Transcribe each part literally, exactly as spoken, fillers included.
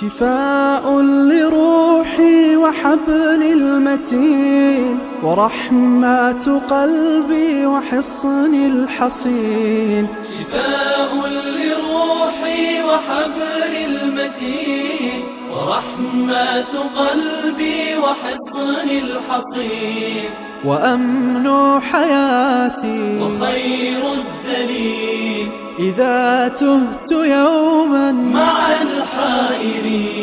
شفاء لروحي وحبل المتين، ورحمة قلبي وحصن الحصين. شفاء لروحي وحبل المتين، ورحمة قلبي وحصن الحصين. وأمن حياتي وخير الدليل، إذا تهت يوما مع الحائرين.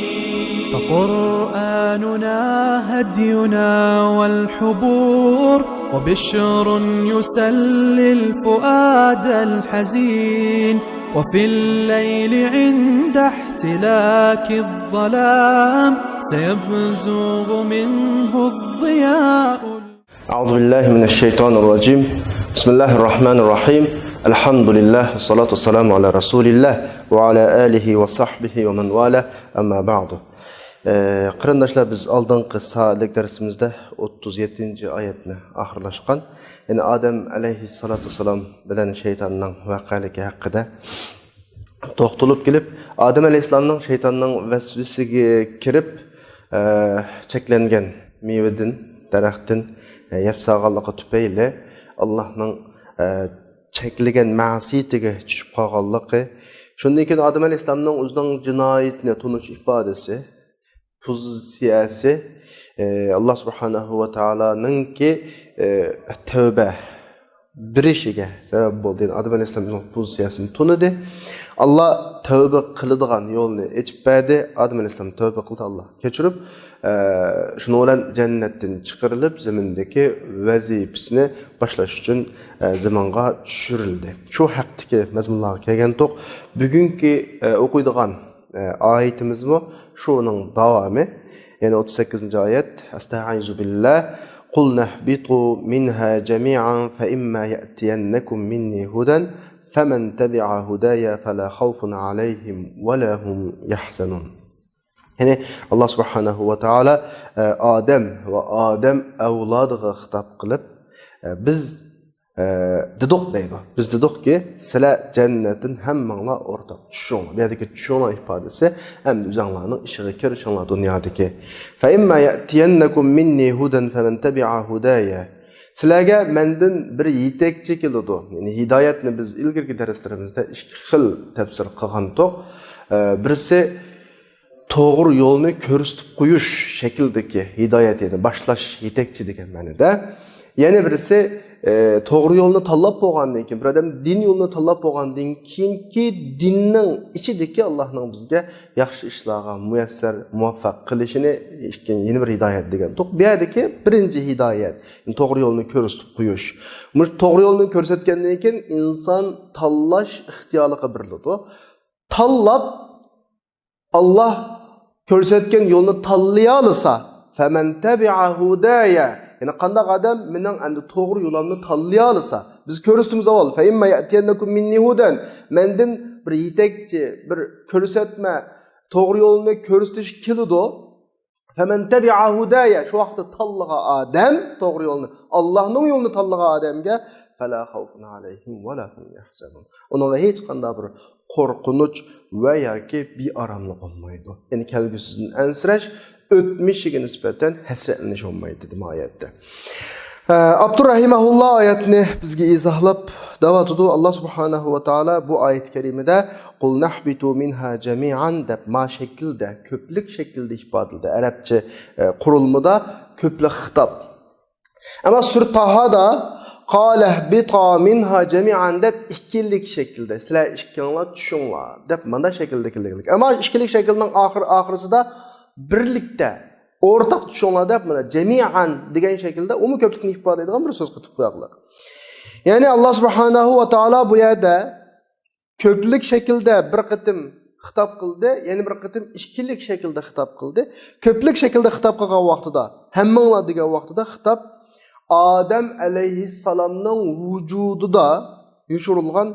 فقرآننا هدينا والحبور، وبشر يسلي الفؤاد الحزين. وفي الليل عند احتلاك الظلام، سيبزغ منه الضياء. أعوذ بالله من الشيطان الرجيم. بسم الله الرحمن الرحيم. الحمد لله، والصلاة والسلام على رسول الله وعلى آله وصحبه ومن والاه، أما بعد. ئە، قېرىنداشلار، بىز ئالدىنقى سائەتلىك دەرسىمىزدە ئوتتۇز يەتتىنچى ئايەتنى ئاخىرلاشقان. يەنى ئادەم ئەلەيھىسسالاتۇ ۋەسسالام بىلەن شەيتاننىڭ ۋەقەلىكى ھەققىدە توختىلىپ كېلىپ، ئادەم ئەلەيھىسسالامنىڭ شەيتاننىڭ ۋەسۋىسىگە كىرىپ، ئە، چەكلەنگەن مېۋىدىن، دەرەختىن، ئە، يەپ سالغانلىقى تۈپەيلى ئاللاھنىڭ، ئە، چەكلىگەن مەسىيىتىگە چۈشۈپ قالغانلىقى، شۇندىن كېيىن ئادەم ئەلەيھىسسالامنىڭ ئۆزىنىڭ جىنايىتىنى تونۇش ئىپادىسى، پوزىتسىيەسى، ئە، ئاللا سۇبھانەھۇ ۋە تائالانىڭكى، ئە، تەۋبە بېرىشىگە سەۋەب بولدى. يەنى ئادەم ئەلەيھىسسالام ئۆزىنىڭ پوزىتسىيەسىنى تونۇدى. ئاللا تەۋبە قىلىدىغان يولنى ئېچىپ بەردى. ئادەم ئەلەيھىسسالام تەۋبە قىلدى، ئاللا كەچۈرۈپ، ئە، شۇنىڭ بىلەن جەننەتتىن چىقىرىلىپ، زېمىندىكى ۋەزىپىسىنى باشلاش ئۈچۈن، ئە، زېمىنغا چۈشۈرۈلدى. شۇ ھەقتىكى مەزمۇنلارغا كەلگەنتۇق. بۈگۈنكى، ئە، ئوقۇيدىغان، ئە، ئايىتىمىزمۇ شۇنىڭ داۋامى. يەنى ئوتتۇز سەككىزىنچى ئايەت. أستعيذ بالله. قلنا اهبطوا منها جميعا فإما يأتينكم مني هدى فمن تبع هداي فلا خوف عليهم ولا هم يحزنون. يەنى ئاللا سۇبھانەھۇ ۋە تائالا، ئە، ئادەم ۋە ئادەم ئەۋلادىغا خىتاب قىلىپ، ئە، بىز، ئە، دېدۇق دەيدۇ. بىز دېدۇقكى، سىلەر جەننەتتىن ھەممىڭلار ئورتاق چۈشۈڭلار. بۇ يەردىكى چۈشۈڭلار ئىپادىسى ئەمدى ئۆزۈڭلارنىڭ ئىشىغا كىرىشىڭلار دۇنيادىكى. فإما يأتينكم مني هدى فمن تبع هداي. سىلەرگە مەندىن بىر يېتەكچى كېلىدۇ. يەنى ھىدايەتنى بىز ئىلگىرىكى دەرسلىرىمىزدە ئىككى خىل تەپسىر قىلغانتۇق. ئە، بىرسى توغرا يولنى كۆرسىتىپ قويۇش شەكلىدىكى ھىدايەت، يەنى باشلاش، يېتەكچى دېگەن مەنىدە. يەنە بىرسى، ئە، توغرا يولنى تاللاپ بولغاندىن كېيىن، بىر ئادەم دىن يولىنى تاللاپ بولغاندىن كېيىنكى دىننىڭ ئىچىدىكى ئاللانىڭ بىزگە ياخشى ئىشلارغا مۇيەسسەر، مۇۋەپپەق قىلىشىنى يەنە بىر ھىدايەت دېگەنتۇق. بۇ يەردىكى بىرىنچى ھىدايەت، يەنى توغرا يولنى كۆرسىتىپ قويۇش. مۇشۇ توغرا يولنى كۆرسەتكەندىن كېيىن ئىنسان تاللاش ئىختىيارلىقى بېرىلىدۇ. تاللاپ، ئاللا كۆرسەتكەن يولنى تاللىيالىسا، فمن تبع هداي، يەنى قانداق ئادەم مېنىڭ ئەمدى توغرا يولۇمنى تاللىيالىسا، بىز كۆرسىتىمىز ئاۋۋال، فإما يأتينكم مني هدى، مەندىن بىر يېتەكچى، بىر كۆرسەتمە، توغرا يولنى كۆرسىتىش كېلىدۇ. فمن تبع هداي، شۇ ۋاقىتتا تاللىغان ئادەم توغرا يولنى، ئاللانىڭ يولىنى تاللىغان ئادەمگە، فلا خوف عليهم ولا هم يحزنون، ئۇنىڭغا ھېچقانداق بىر قورقۇنچ ۋە ياكى بىئاراملىق بولمايدۇ. يەنى كەلگۈسىدىن ئەنسىرەش، ئۆتمۈشىگە نىسبەتەن ھەسرەتلىنىش بولمايدۇ، دېدى ئايەتتە. ئە، ئاپتور رەھىمەھۇللا ئايەتنى بىزگە ئىزاھلاپ دەۋاتىدۇ. ئاللا سۇبھانەھۇ ۋە تائالا بۇ ئايەت كەرىمىدە، قلنا اهبطوا منها جميعا دەپ، ما شەكىلدە، كۆپلۈك شەكلىدە ئىپادىلىدى. ئەرەبچە، ئە، قۇرۇلمىدا كۆپلۈك خىتاب. ئەمما سۈرە تاھادا، قال اهبطا منها جميعا دەپ، ئىككىلىك شەكىلدە، سىلەر ئىككىڭلار چۈشۈڭلار دەپ، مانا شەكىلدە كېلىدىكەن. ئەمما ئىككىلىك شەكىلنىڭ ئاخىر، ئاخىرىسىدا بىرلىكتە، ئورتاق چۈشۈڭلار دەپ، مانا جەمىئەن دېگەن شەكىلدە ئۇمۇ كۆپلۈكنى ئىپادىلەيدىغان بىر سۆز قېتىپ قوياقلىق. يەنى ئاللا سۇبھانەھۇ ۋە تائالا بۇ يەردە كۆپلۈك شەكىلدە بىر قېتىم خىتاب قىلدى، يەنە بىر قېتىم ئىككىلىك شەكىلدە خىتاب قىلدى. كۆپلۈك شەكىلدە خىتاب قىلغان ۋاقتىدا، ھەممىڭلار دېگەن ۋاقتىدا خىتاب ئادەم ئەلەيھىسسالامنىڭ ۋۇجۇدىدا يوشۇرۇلغان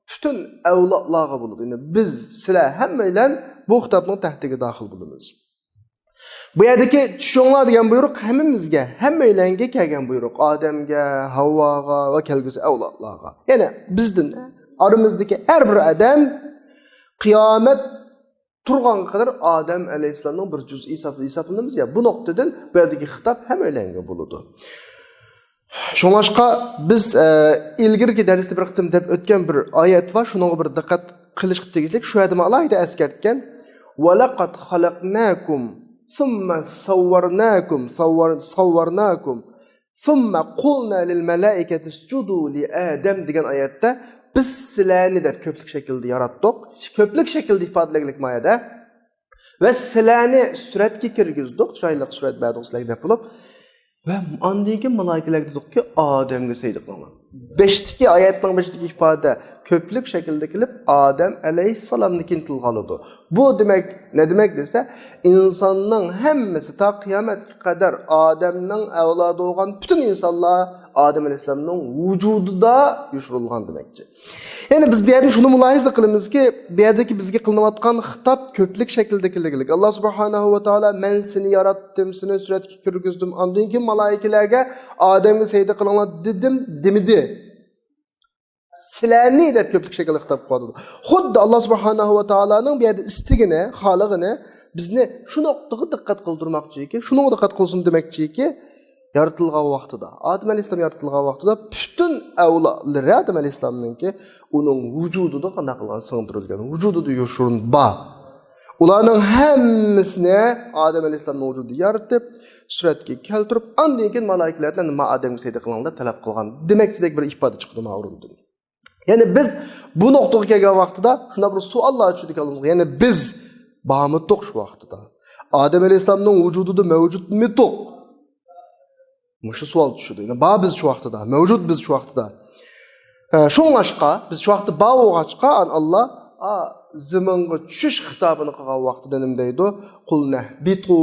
پۈتۈن ئەۋلادلارغا بولىدۇ. يەنى بىز، سىلەر ھەممەيلەن بۇ خىتابنىڭ تەھتىگە داخىل بولىمىز. بۇ يەردىكى چۈشۈڭلار دېگەن بۇيرۇق ھەممىمىزگە، ھەممەيلەنگە كەلگەن بۇيرۇق. ئادەمگە، ھاۋاغا ۋە كەلگۈسى ئەۋلادلارغا. يەنى بىزدىن، ئارىمىزدىكى ھەر بىر ئادەم قىيامەت تۇرغانغا قەدەر ئادەم ئەلەيھىسسالامنىڭ بىر جۈزئى ھېساب-، ھېسابلىنىمىز يا. بۇ نۇقتىدىن بۇ يەردىكى خىتاب ھەممەيلەنگە بولىدۇ. شۇڭلاشقا بىز، ئە، ئىلگىرىكى دەرستە بىر قېتىم دەپ ئۆتكەن بىر ئايەت بار، شۇنىڭغا بىر دىققەت قىلىشقا تېگىشلىك. شۇ يەردە مانا ئالاھىدە ئەسكەرتكەن، «ولقد خلقناكم ثم صورناكم»، صور-، «صورناكم ثم قلنا للملائكة اسجدوا لآدم» دېگەن ئايەتتە، «بىز سىلەرنى» دەپ كۆپلۈك شەكىلدە ياراتتۇق. كۆپلۈك شەكىلدە ئىپادىلەنگەنلىك ما يەردە. «ۋە سىلەرنى سۈرەتكە كىرگۈزدۇق»، چىرايلىق سۈرەت بەردۇق سىلەرگە دەپ بولۇپ. ۋە ئاندىن كېيىن مالايىكىلەرگە دېدۇقكى، «ئادەمگە سەجدە قىلىڭلار.» بەشتىكى، ئايەتنىڭ بېشىدىكى ئىپادە كۆپلۈك شەكلىدە كېلىپ، ئادەم ئەلەيھىسسالامنى كېيىن تىلغا ئالىدۇ. بۇ دېمەك، نە دېمەك دېسە، ئىنساننىڭ ھەممىسى تا قىيامەتكە قەدەر ئادەمنىڭ ئەۋلادى بولغان پۈتۈن ئىنسانلار ئادەم ئەلەيھىسسالامنىڭ ۋۇجۇدىدا يوشۇرۇلغان دېمەكچى. يەنى بىز بۇ يەردىن شۇنى مۇلاھىزە قىلىمىزكى، بۇ يەردىكى بىزگە قىلىنىۋاتقان خىتاب كۆپلۈك شەكىلدە كېلىدىغانلىقى. ئاللا سۇبھانەھۇ ۋە تائالا، «مەن سېنى ياراتتىم، سېنى سۈرەتكە كىرگۈزدۈم، ئاندىن كېيىن مالايىكىلەرگە ئادەمگە سەجدە قىلىڭلار دېدىم» دېمىدى. «سىلەرنى» دەپ كۆپلۈك شەكىلدە خىتاب قىلىۋاتىدۇ. خۇددى ئاللا سۇبھانەھۇ ۋە تائالانىڭ بۇ يەردە ئىستىگىنى، خالىغىنى بىزنى شۇ نۇقتىغا دىققەت قىلدۇرماقچىكى، شۇنىڭغا دىققەت قىلسۇن دېمەكچىكى، يارىتىلغان ۋاقتىدا، ئادەم ئەلەيھىسسالام يارىتىلغان ۋاقتىدا پۈتۈن ئەۋلادلىرى ئادەم ئەلەيھىسسالامنىڭكى ئۇنىڭ ۋۇجۇدىدا قانداق قىلغان، سىڭدۈرۈلگەن، ۋۇجۇدىدا يوشۇرۇن بار. ئۇلارنىڭ ھەممىسىنى ئادەم ئەلەيھىسسالامنىڭ ۋۇجۇدىدا يارىتىپ، سۈرەتكە كەلتۈرۈپ، ئاندىن كېيىن مالائىكىلەردىن، «ما ئادەمگە سەجدە قىلىڭلار» دەپ تەلەپ قىلغان دېمەكچىدەك بىر ئىپادە چىقىدۇ ما ئورۇندىن. يەنى بىز بۇ نۇقتىغا كەلگەن ۋاقتىدا شۇنداق بىر سوئاللار چۈشىدىكەن ئالدىمىزغا. يەنى بىز بارمىدۇق شۇ ۋاقتىدا؟ ئادەم ئەلەيھىسسالامنىڭ ۋۇجۇدىدا مەۋجۇتمىدۇق؟ مۇشۇ سوئال چۈشىدۇ. يەنى بار بىز شۇ ۋاقتىدا، مەۋجۇت بىز شۇ ۋاقتىدا. ھە، شۇڭلاشقا بىز شۇ ۋاقىتتا بار بولغاچقا، ئان ئاللا، ئا، زېمىنغا چۈشۈش خىتابىنى قىلغان ۋاقتىدا نېمە دەيدۇ؟ «قۇلنەھبىتۇ»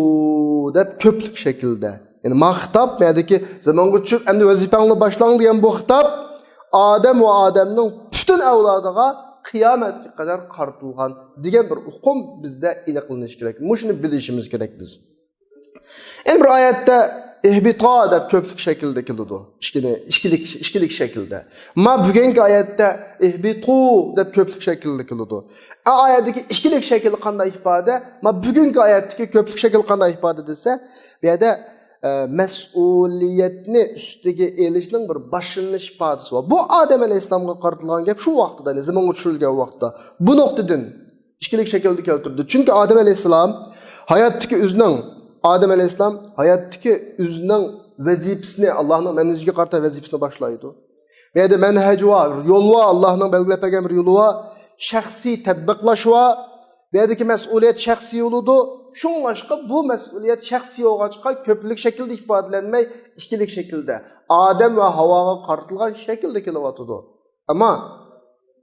دەپ كۆپلۈك شەكىلدە. يەنى ما خىتاب، بۇ يەردىكى «زېمىنغا چۈشۈپ، ئەمدى ۋەزىپەڭلارنى باشلاڭ» دېگەن بۇ خىتاب ئادەم ۋە ئادەمنىڭ پۈتۈن ئەۋلادىغا قىيامەتكە قەدەر قارىتىلغان دېگەن بىر ئۇقۇم بىزدە ئېنىقلىنىشى كېرەك. مۇشۇنى بىلىشىمىز كېرەك بىز. يەنە بىر ئايەتتە «ئىھبىتا» دەپ كۆپلۈك شەكىلدە كېلىدۇ. ئىككىنى، ئىككىلىك، ئىككىلىك شەكىلدە. ما بۈگۈنكى ئايەتتە «ئىھبىتۇ» دەپ كۆپلۈك شەكىلدە كېلىدۇ. ئا ئايەتتىكى ئىككىلىك شەكىل قانداق ئىپادە؟ ما بۈگۈنكى ئايەتتىكى كۆپلۈك شەكىل قانداق ئىپادە دېسە، بۇ يەردە، ئە، مەسئۇلىيەتنى ئۈستىگە ئېلىشنىڭ بىر باشلىنىش ئىپادىسى بار. بۇ ئادەم ئەلەيھىسسالامغا قارىتىلغان گەپ شۇ ۋاقتىدا، يەنى زېمىنغا چۈشۈرۈلگەن ۋاقىتتا. بۇ نۇقتىدىن ئىككىلىك شەكىلدە كەلتۈردى. چۈنكى ئادەم ئەلەيھىسسالام ھاياتتىكى ئۆزىنىڭ، ئادەم ئەلەيھىسسالام ھاياتتىكى ئۆزىنىڭ ۋەزىپىسىنى، ئاللانىڭ مەنھىجىگە قارىتا ۋەزىپىسىنى باشلايدۇ. بۇ يەردە مەنھەج ۋار، يول ۋار، ئاللانىڭ بەلگىلەپ بەرگەن بىر يولى ۋار، شەخسىي تەتبىقلاش ۋار. بۇ يەردىكى مەسئۇلىيەت شەخسىي بولىدۇ. شۇڭلاشقا بۇ مەسئۇلىيەت شەخسىي بولغاچقا كۆپلۈك شەكىلدە ئىپادىلەنمەي، ئىككىلىك شەكىلدە، ئادەم ۋە ھاۋاغا قارىتىلغان شەكىلدە كېلىۋاتىدۇ. ئەمما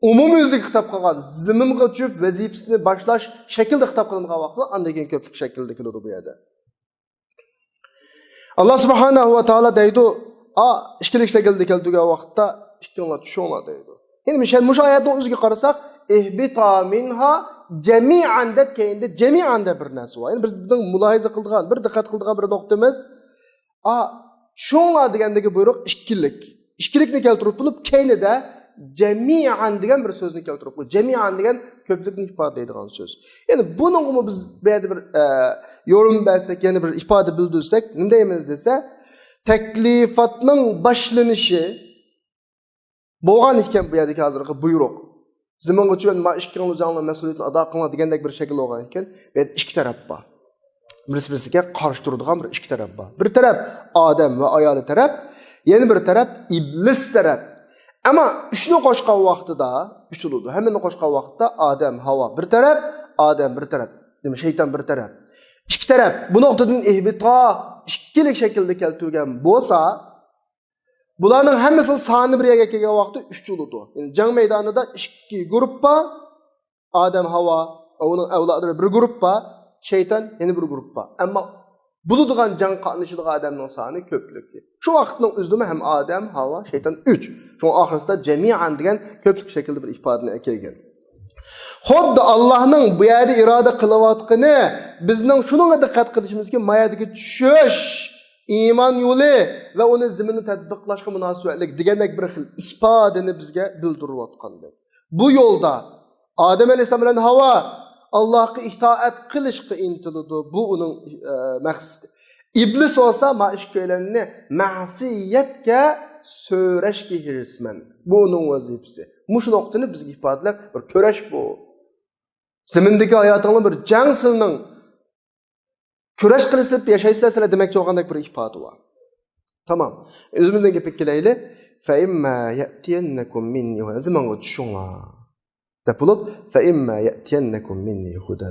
ئومۇميۈزلۈك خىتاب قىلغان، زېمىنغا چۈشۈپ ۋەزىپىسىنى باشلاش شەكلىدە خىتاب قىلىنغان ۋاقىتتا ئاندىن كېيىن كۆپلۈك شەكلىدە كېلىدۇ بۇ يەردە. ئاللا سۇبھانەھۇ ۋە تائالا دەيدۇ، ئا، ئىككىلىك شەكىلدە كەلتۈرگەن ۋاقىتتا، «ئىككىڭلار چۈشۈڭلار» دەيدۇ. يەنى مۇشۇ، مۇشۇ ئايەتنىڭ ئۆزىگە قارىساق، «ئىھبىتا مىنھا جەمىئەن» دەپ كەينىدە «جەمىئەن» دەپ بىر نەرسە بار. يەنى بىز، بىزنىڭ مۇلاھىزە قىلىدىغان، بىر دىققەت قىلىدىغان بىر نۇقتىمىز، ئا، چۈشۈڭلار دېگەندىكى بۇيرۇق ئىككىلىك. ئىككىلىكنى كەلتۈرۈپ بولۇپ، كەينىدە جەمىئەن دېگەن بىر سۆزنى كەلتۈرۈپ قويدى. جەمىئەن دېگەن كۆپلۈكنى ئىپادىلەيدىغان سۆز. يەنى بۇنىڭغىمۇ بىز بۇ يەردە بىر، ئە، يورۇم بەرسەك، يەنە بىر ئىپادە بىلدۈرسەك، نېمە دەيمىز دېسە، تەكلىفاتنىڭ باشلىنىشى بولغان ئىكەن بۇ يەردىكى ھازىرقى بۇيرۇق. زېمىنغا چۈشۈپ، ما ئىككىڭلار ئۆزۈڭلار مەسئۇلىيەتنى ئادا قىلىڭلار دېگەندەك بىر شەكىل بولغان ئىكەن. بۇ يەردە ئىككى تەرەپ بار. بىرسى-بىرسىگە قارشى تۇرىدىغان بىر ئىككى تەرەپ بار. بىر تەرەپ ئادەم ۋە ئايالى تەرەپ، يەنە بىر تەرەپ ئىبلىس تەرەپ. ئەمما ئۈچنى قوشقان ۋاقتىدا، ئۈچ بولىدۇ. ھەممىنى قوشقان ۋاقىتتا ئادەم، ھاۋا بىر تەرەپ، ئادەم بىر تەرەپ. دېمەك، شەيتان بىر تەرەپ. ئىككى تەرەپ. بۇ نۇقتىدىن ئىھبىتا ئىككىلىك شەكىلدە كەلتۈرگەن بولسا، بۇلارنىڭ ھەممىسىنىڭ سانى بىر يەرگە كەلگەن ۋاقىتتا ئۈچ بولىدۇ. يەنى جەڭ مەيدانىدا ئىككى گۇرۇپپا، ئادەم، ھاۋا، ئۇنىڭ ئەۋلادلىرى بىر گۇرۇپپا، شەيتان يەنە بىر گۇرۇپپا. ئەمما بولىدىغان جەڭ قاتنىشىدىغان ئادەمنىڭ سانى كۆپلۈكى. شۇ ۋاقىتنىڭ ئۆزىدىمۇ ھەم ئادەم، ھاۋا، شەيتان ئۈچ. شۇڭا ئاخىرسىدا جەمىئەن دېگەن كۆپلۈك شەكلىدە بىر ئىپادىنى ئەكەلگەن. خۇددى ئاللانىڭ بۇ يەردە ئىرادە قىلىۋاتقىنى، بىزنىڭ شۇنىڭغا دىققەت قىلىشىمىزكى، ما يەردىكى چۈشۈش، ئىمان يولى ۋە ئۇنى زېمىننى تەتبىقلاشقا مۇناسىۋەتلىك دېگەندەك بىر خىل ئىپادىنى بىزگە بىلدۈرۈۋاتقاندەك. بۇ يولدا ئادەم ئەلەيھىسسالام بىلەن ھاۋا، ئاللاھقا ئىتائەت قىلىشقا ئىنتىلىدۇ. بۇ ئۇنىڭ، ئە، مەقسىتى. ئىبلىس بولسا ما ئىككىيلەننى مەسىيەتكە سۆرەشكە ھېرىسمەن. بۇ ئۇنىڭ ۋەزىپىسى. مۇشۇ نۇقتىنى بىزگە ئىپادىلەپ بىر كۈرەش بۇ. زېمىندىكى ھاياتىڭلار بىر جەڭ سىلىنىڭ. كۈرەش قىلىپ ياشايسىلەر سىلەر دېمەكچى بولغاندەك بىر ئىپادە بار. تامام. ئۆزىمىزنىڭ گېپىگە كېلەيلى. فَإِمَّا يَأْتِيَنَّكُمْ مِنِّي هُدًى. زېمىنغا چۈشۈڭلار. دەپ بولۇپ، فَإِمَّا يَأْتِيَنَّكُمْ مِنِّي هُدًى.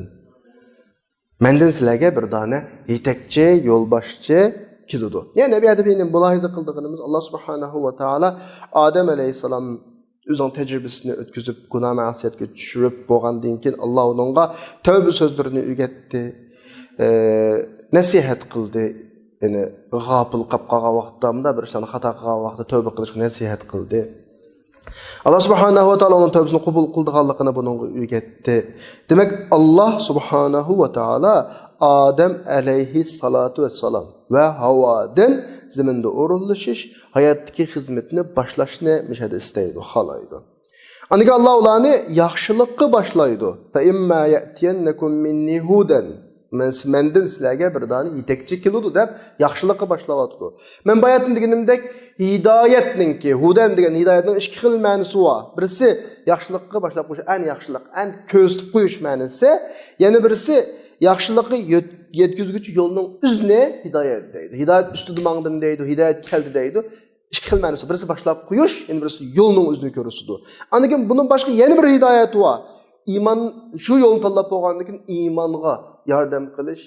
مەندىن سىلەرگە بىر دانە يېتەكچى، يولباشچى كېلىدۇ. يەنى بۇ يەردە بىر مۇلاھىزە قىلىدىغىنىمىز، ئاللا سۇبھانەھۇ ۋە تائالا ئادەم ئەلەيھىسسالام ئۆزىنىڭ تەجرىبىسىنى ئۆتكۈزۈپ، گۇناھ مەسىيەتكە چۈشۈرۈپ بولغاندىن كېيىن، ئاللا ئۇنىڭغا تەۋبە سۆزلىرىنى ئۆگەتتى، ئە، نەسىھەت قىلدى. يەنى غاپىل قاپ قالغان ۋاقىتتا، مۇنداق بىر ئىشلارنى خاتا قىلغان ۋاقىتتا تەۋبە قىلىشقا نەسىھەت قىلدى. ئاللا سۇبھانەھۇ ۋە تائالا ئۇنىڭ تەۋبىسىنى قوبۇل قىلىدىغانلىقىنى بۇنىڭغا ئۆگەتتى. دېمەك، ئاللا سۇبھانەھۇ ۋە تائالا ئادەم ئەلەيھىسسالاتۇ ۋەسسالام ۋە ھاۋادىن زېمىندا ئورۇنلىشىش، ھاياتتىكى خىزمىتىنى باشلاشنى مۇشۇ يەردە ئىستەيدۇ، خالايدۇ. ئاندىن كېيىن ئاللا ئۇلارنى ياخشىلىققا باشلايدۇ. فَإِمَّا يَأْتِيَنَّكُمْ مِنِّي هُدًى. مەن، مەندىن سىلەرگە بىر دانە يېتەكچى كېلىدۇ دەپ، ياخشىلىققا باشلاۋاتىدۇ. مەن باياتىن دېگىنىمدەك، ھىدايەتنىڭكى، ھۇدەن دېگەن ھىدايەتنىڭ ئىككى خىل مەنىسى بار. بىرسى ياخشىلىققا باشلاپ قويۇش، ئەن ياخشىلىق، ئەن كۆرسىتىپ قويۇش مەنىسى. يەنە بىرسى ياخشىلىققا يۆت-، يەتكۈزگۈچى يولنىڭ ئىزىنى ھىدايەت دەيدۇ. ھىدايەت ئۈستىدە ماڭدىم دەيدۇ، ھىدايەت كەلدى دەيدۇ. ئىككى خىل مەنىسى. بىرسى باشلاپ قويۇش، يەنە بىرسى يولنىڭ ئىزىنى كۆرسىتىدۇ. ئاندىن كېيىن بۇنىڭ باشقا يەنە بىر ھىدايەت بار. ئىمان، شۇ يولنى تاللاپ بولغاندىن كېيىن ئىمانغا ياردەم قىلىش،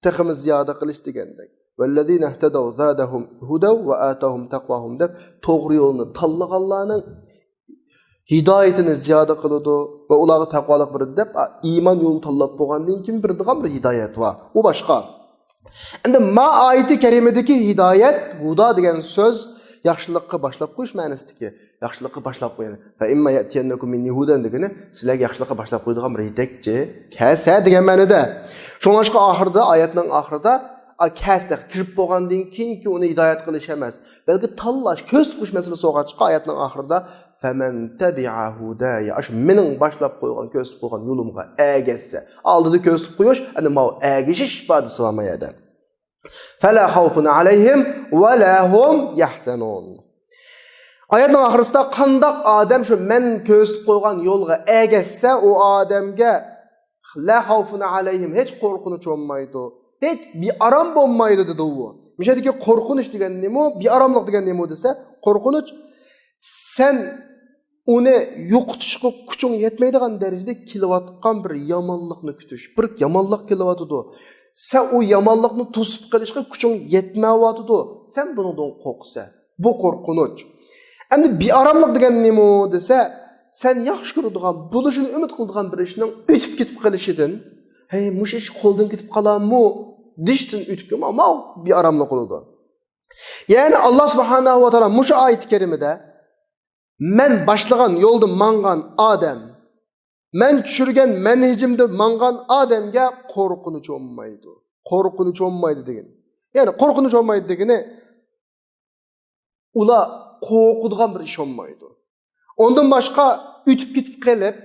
تېخىمۇ زىيادە قىلىش دېگەندەك. وَالَّذِينَ اهْتَدَوْا زَادَهُمْ هُدًى وَآتَاهُمْ تَقْوَاهُمْ دەپ، توغرا يولنى تاللىغانلارنىڭ ھىدايىتىنى زىيادە قىلىدۇ ۋە ئۇلارغا تەقۋالىق بېرىدۇ دەپ، ئىمان يولىنى تاللاپ بولغاندىن كېيىن بېرىدىغان بىر ھىدايەت بار. ئۇ باشقا. ئەمدى ما ئايىتى كەرىمىدىكى ھىدايەت، ھۇدا دېگەن سۆز ياخشىلىققا باشلاپ قويۇش مەنىسىدىكى. ياخشىلىققا باشلاپ قويۇڭ. فَإِمَّا يَأْتِيَنَّكُمْ مِنِّي هُدًى دېگىنى سىلەرگە ياخشىلىققا باشلاپ قويىدىغان بىر يېتەكچى كەلسە دېگەن مەنىدە. شۇڭلاشقا ئاخىرىدا، ئايەتنىڭ ئاخىرىدا، ئا، كەلسە كىرىپ بولغاندىن كېيىنكى ئۇنى ھىدايەت قىلىش ئەمەس، بەلكى تاللاش، كۆرسىتىپ قويۇش مەسىلىسى بولغاچقا، ئايەتنىڭ ئاخىرىدا فَمَنْ تَبِعَ هُدَايَ، ئاشۇ مېنىڭ باشلاپ قويغان، كۆرسىتىپ قويغان يولۇمغا ئەگەشسە. ئالدىدا كۆرسىتىپ قويۇش، ئەنە ماۋۇ ئەگىشىش ئىپادىسى بار ما يەردە. فَلَا خَوْفٌ عَلَيْهِمْ وَلَا هُمْ يَحْزَنُونَ. ئايەتنىڭ ئاخىرىسىدا قانداق ئادەم شۇ مەن كۆرسىتىپ قويغان يولغا ئەگەشسە، ئۇ ئادەمگە لَا خَوْفٌ عَلَيْهِمْ، ھېچ قورقۇنچ بولمايدۇ، ھېچ بىئارام بولمايدۇ دېدى ئۇ. مۇشۇ يەردىكى قورقۇنچ دېگەن نېمە؟ بىئاراملىق دېگەن نېمە دېسە، قورقۇنچ سەن ئۇنى يوقىتىشقا كۈچۈڭ يەتمەيدىغان دەرىجىدە كېلىۋاتقان بىر يامانلىقنى كۈتۈش. بىر يامانلىق كېلىۋاتىدۇ. سەن ئۇ يامانلىقنى توسۇپ قېلىشقا كۈچۈڭ يەتمەيۋاتىدۇ. سەن بۇنىڭدىن قورقىسەن. بۇ قورقۇنچ. ئەمدى بىئاراملىق دېگەن نېمە دېسە، سەن ياخشى كۆرىدىغان، بولۇشىنى ئۈمىد قىلىدىغان بىر ئىشنىڭ ئۆتۈپ كېتىپ قېلىشىدىن، ھەي، مۇشۇ ئىش قولدىن كېتىپ قالارمۇ دېيىشتىن ئۆتۈپ كېتىدۇ. ماۋۇ بىئاراملىق بولىدۇ. يەنى ئاللا سۇبھانەھۇ ۋە تائالا مۇشۇ ئايەت كەرىمىدە مەن باشلىغان يولدا ماڭغان ئادەم، مەن چۈشۈرگەن مەنھىجىمدە ماڭغان ئادەمگە قورقۇنچ بولمايدۇ. قورقۇنچ بولمايدۇ دېگىنى. يەنى قورقۇنچ بولمايدۇ دېگىنى، ئۇلار قورقىدىغان بىر ئىش بولمايدۇ. ئۇندىن باشقا ئۆتۈپ كېتىپ قېلىپ،